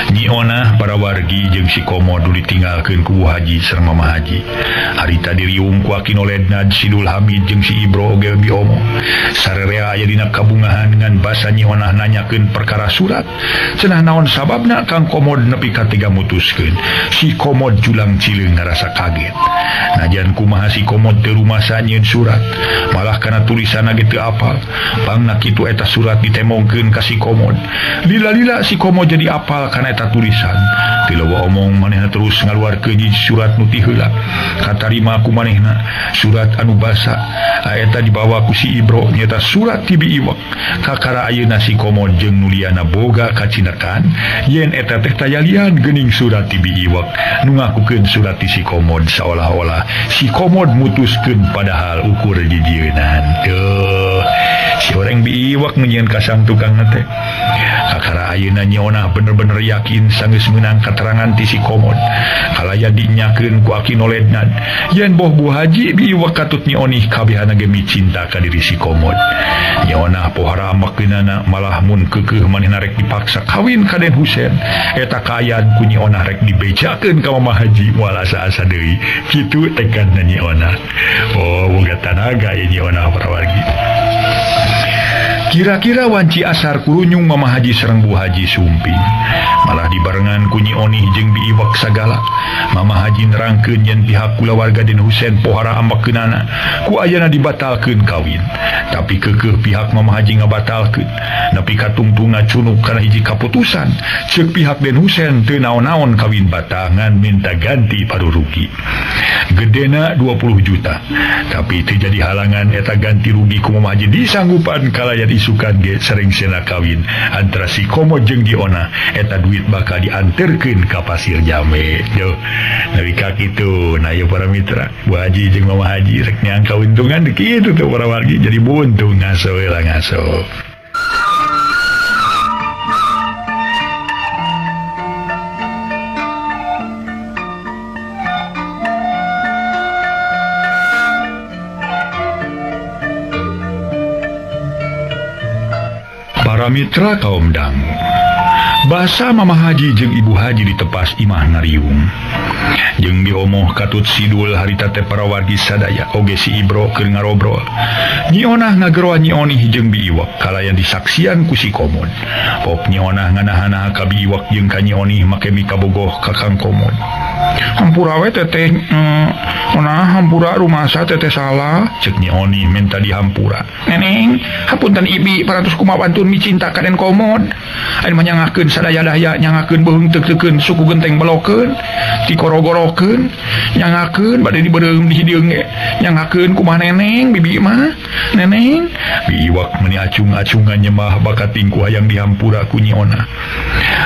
Nyi Onah para wargi jeung si Komod ditinggalkeun ku Bu Haji sareng Mama Haji. Harita diriung ku Aki Nolednad, Sidul Hamid jeung si Ibro oge biomo. Sarerea aya dina kabungahan ngan basa Nyi Onah nanyakeun perkara surat. Cenah naon sababna Kang Komod nepi ka tega mutuskeun. Si Komod julang cileung ngarasa kaget. Najan kumaha si Komod teu rumasa nyieun surat, malah kana tulisanna ge teu apal. Pangna kitu eta surat ditemongkeun ka si Komod. Lila-lila si Komod jadi apal kana eta tulisan. Teu loba omong manehna terus ngaluarkeun hiji surat nu ti heula. Katarima ku manehna surat anu basa. Eta dibawa ku si Ibro nyata surat ti Bi Iwak. Kakara ayeuna si Komod jeung Nuliana boga kacinekan yen eta teh tayalian geuning surat ti Bi Iwak nu ngakukeun surat ti si Komod saolah-olah si Komod mutuskeun padahal ukur jijieunan. Teuh, si orang Bi Iwak nyieun kasang tukang teh. Kakara ayeuna Nyi Onah bener-bener yakin sanggeus meunang katerangan ti si Komod. Kalaya dinyakeun ku Aki Nolednad yen boh Bu Haji Bi Iwak katut Nyi Onih kabehana ge micinta ka diri si Komod. Nyi Onah pohara makeunana malah mun keukeuh manehna rek dipaksa kawin ka Den Husein. Eta kaayaan ku Nyi Onah rek dibejakeun ka Mama Haji moal asa-asa deui. Kitu tekadna Nyi Onah. Oh, boga tanaga ye Nyi Onah para wargi. Kira-kira wanci asar kurunyung Mama Haji sareng Bu Haji sumping. Malah dibarengan ku Nyi Onih jeung Bi Iwak sagala. Mama Haji nerangkeun yen pihak kulawarga Den Husen pohara ambekeunana ku ayana dibatalkeun kawin. Tapi keukeuh pihak Mama Haji ngabatalkeun. Nepi ka tungtung ngacunuk kana hiji kaputusan. Ceuk pihak Den Husen teu naon-naon kawin batangan minta ganti parurugi. Gedena 20 juta. Tapi teu jadi halangan eta ganti rugi ku Mama Haji disanggupan kalayan isukan ge sering-sena kawin antara si Komo jeung Diona eta duit bakal dianterkeun ka Pasir Jambe. Duh, nepi ka kitu. Nah ieu para mitra, Bu Haji jeung Mama Haji rek neang kauntungan kitu tuh para wargi jadi buntung ngaso we lah ngaso. Para mitra kaum dangu, basa Mama Haji jeung Ibu Haji ditepas imah ngariung. Jeung diomoh katut sidul harita teh para wargi sadaya oge si Ibro keur ngarobrol. Nyi Onah ngageroan Nyi Onih jeung Bi Iwak kalayan disaksian ku si Komod. Pok Nyi Onah nganahanah ka Bi Iwak jeung ka Nyi Onih make mikabogoh ka Kang Komod. Hampura we teteh, onah hampura rumasa teteh salah, cek Nyi Onih minta dihampura. Neneng, hapunten ibi parantos kumaha wantun micinta ka Den Komod. Anu mah nyangakeun sadaya-daya nyangakeun beuheung teuk-teukeun suku genteng belokeun, tikorogorokeun, nyangakeun bade dibeureum di hideung ge. Nyangakeun kumaha neneng bibi mah, neneng. Bi Iwak meuni acung-acungan nyembah bakat tingku hayang dihampura ku Nyi Onah.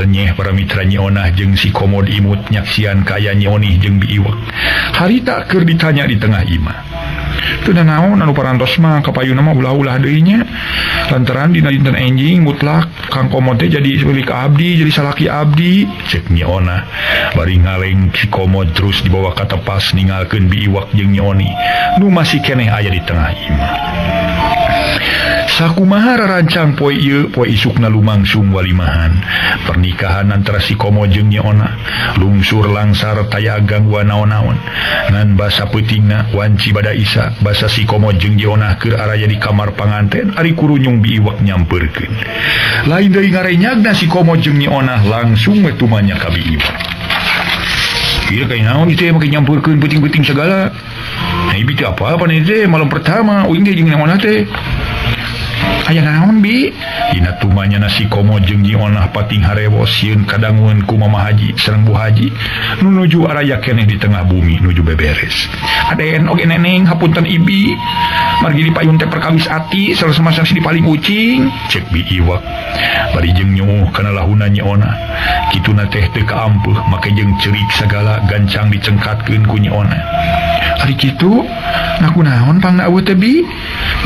Renyeh para mitra Nyi Onah jeung si Komod imut nyaksian kaya Nyi Onih jeung Bi Iwak. Harita keur ditanya di tengah imah. Teu naon anu parantos mah kapayuna mah ulah-ulah deui nya. Lantaran dina dinten enjing mutlak Kang Komod teh jadi milik abdi, jadi salaki abdi, cek Nyi Onah. Bari ngaleng si Komod terus dibawa ka tepas ninggalkeun Bi Iwak jeung Nyi Onih nu masih keneh aya di tengah imah. Sakumaha rarancang poe ieu poe isukna lumangsung walimahan. Pernikahan antara si Komo jeung Nyi Onah lungsur langsar taya gangguan naon-naon. Ngan basa peutingna wanci bada isa basa si Komo jeung Nyi Onah keur araya di kamar panganten ari kurunyung Bi Iwak nyampeurkeun. Lain deui ngarenyagna si Komo jeung Nyi Onah langsung we tumanya ka Bi Iwak. Ieu kayak naon ieu teh make nyampeurkeun peuting-peuting sagala. Nah, ibi teh apa-apa nih teh malam pertama uing teh jeung Nyi Onah teh. Aya naon bi? Dina tumanya nasi Komo jeung Nyi Onah pating harewos sieun kadangueun ku Mama Haji sareng Bu Haji nu nuju araya keneh di tengah bumi nuju beberes. Aden oge neneng hapunten ibi margi dipayun teh perkawis ati salah-salah di paling ucing cek Bi Iwak. Bari jeung nyuuh kana lahuna Nyi Onah. Kituna teh teu kaampeuh make jeung cerik sagala gancang dicengkatkeun ku Nyi Onah. Ari kitu nah kunaon pangna eueuh teh bi?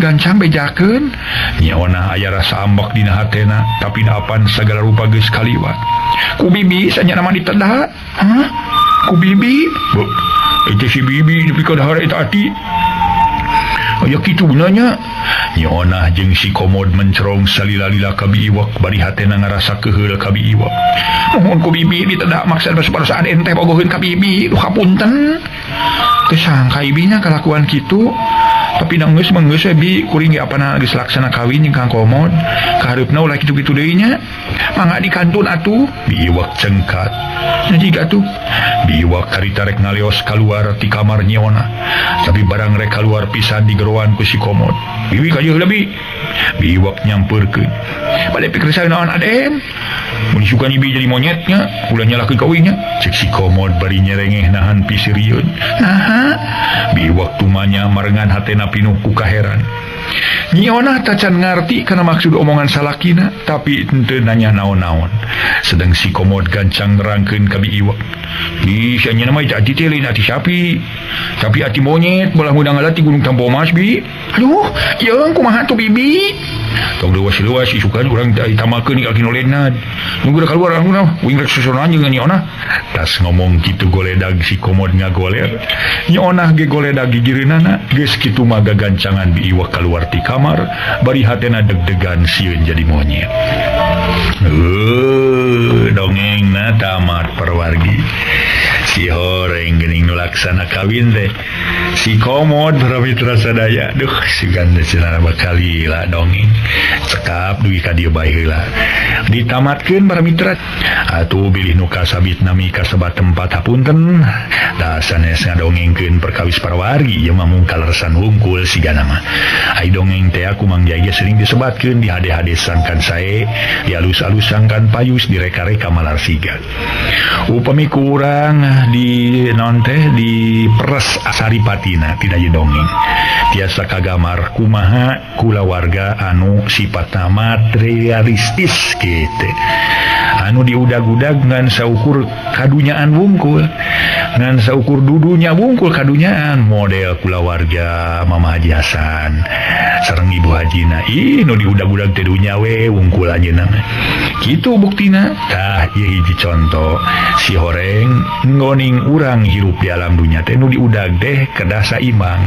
Gancang bejakeun. Nyi Onah aya rasa ambek dina hatena tapi apan sagala rupa geus kaliwat. Ku bibi sanyana mah ditedah. Hah? Ku bibi? Bu, eta si bibi nepi ka dahar eta ati. Aya kitu nya. Nyi Onah jeung si Komod mencerong salila-lila ka Bi Iwak bari hatena ngarasa keheul ka Bi Iwak. Nuhun ku bibi ditedah maksa basa aden teh bogoheun ka bibi, duh hapunten. Teu sangka ibinya kalakuan kitu. Tapi da geus mah geus we bi kuring ge apana geus laksana kawin jeung Kang Komod. Kahareupna ulah kitu-kitu deui nya. Mangga dikantun atuh. Bi Iwak cengkat. Nya jiga atuh. Bi Iwak karita rek ngaleos kaluar ti kamar Nyi Onah. Tapi barang rek kaluar pisan digeroan ku si Komod. Bibi ka ieu heula bi. Bi Iwak nyampeurkeun. Bade pikir saya naon aden? Mun isukan ibi jadi monyetnya, ulah nyalahkeun ka uing nya. Cek si Komod bari nyerengeh nahan pisirieun. Naha? Bi Iwak tumanya marengan hatena pinuh ku kaheran. Nyi Onah tacan ngarti kana maksud omongan salakina, tapi henteu nanya naon-naon. Sedang si Komod gancang nerangkeun ka Bi Iwak. Di si anjeunna mah ati teh lain ati sapi, tapi ati monyet bolah ngudang ti Gunung Tampomas bi. Aduh, yeung kumaha tuh bibi? Tong leuwas-leuwas isukan urang teh ditamakeun ka kinolenad. Nunggu da kaluar anguna, uing rek susunan jeung Nyi Onah. Tas ngomong kitu goledag si Komod ngagoler. Nyi Onah ge goledag gigireunana, geus kitu mah gagancangan Bi Iwak kaluar ti kamar, bari hatena deg-degan sieun jadi monyet. Dongengna tamat perwargi. Si horeng geuning nu laksana kawin teh si komod para mitra sadaya. Duh sigan teh cenah bakal lila dongeng cekap dugi ka dieu bae heula ditamatkeun para mitra. Atuh bilih nu kasabit nami kasebat tempat hapunten da sanes ngadongengkeun perkawis parawargi ieu mah mung kaleresan wungkul sigana mah. Ai dongeng teh aku Mang Jaya sering disebatkeun di hade-hade sangkan sae, di alus-alus sangkan payus, direka-reka malar siga. Upami kurang di non teh di peres asaripatina tidak ye dongeng. Tiasa kagamar kumaha kulawarga anu sifatna materialistis kitu. Anu diudag-udag ngan saukur kadunyaan wungkul, ngan saukur dudunya wungkul kadunyaan model kulawarga Mama Haji Hasan sareng Ibu Hajina. Ih nu diudag-udag teh dunya we wungkul anjeunna. Kitu buktina. Tah ieu hiji conto si horeng nggoning urang hirup di alam dunya teh nu diudag teh kedah saimbang.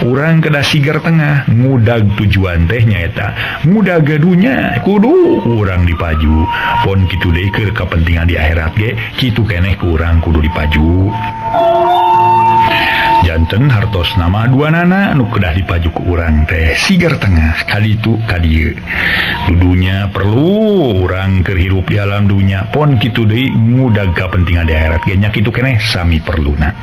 Urang kedah sigar tengah ngudag tujuan teh nyaeta ngudag dunya kudu urang dipaju. Pon kitu deui keur kepentingan di akhirat ge kitu keneh ku urang kudu dipaju. Janten hartos nama dua nana nu kedah dipaju ku urang teh sigar tengah kaditu kadieu. Dudunya perlu urang keur hirup di alam dunya pon kitu deui ngudag kapentingan di akhirat ge nya kitu keneh sami perluna.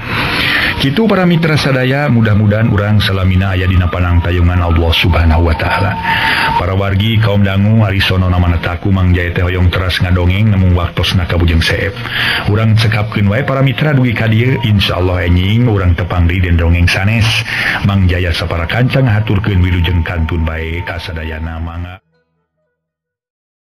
Kitu para mitra sadaya mudah-mudahan urang salamina aya dina panangtayungan Allah Subhanahu wa taala. Para wargi kaum dangu ari sono namana taku Mang Jaya teh hoyong teras ngadongeng namung waktosna kabujeng seep. Urang cekapkeun wae para mitra dugi ka dieu insyaallah enjing urang tepang deui den dongeng sanes. Mang Jaya sapara kanca ngahaturkeun wilujeng kantun bae kasadayana mangga.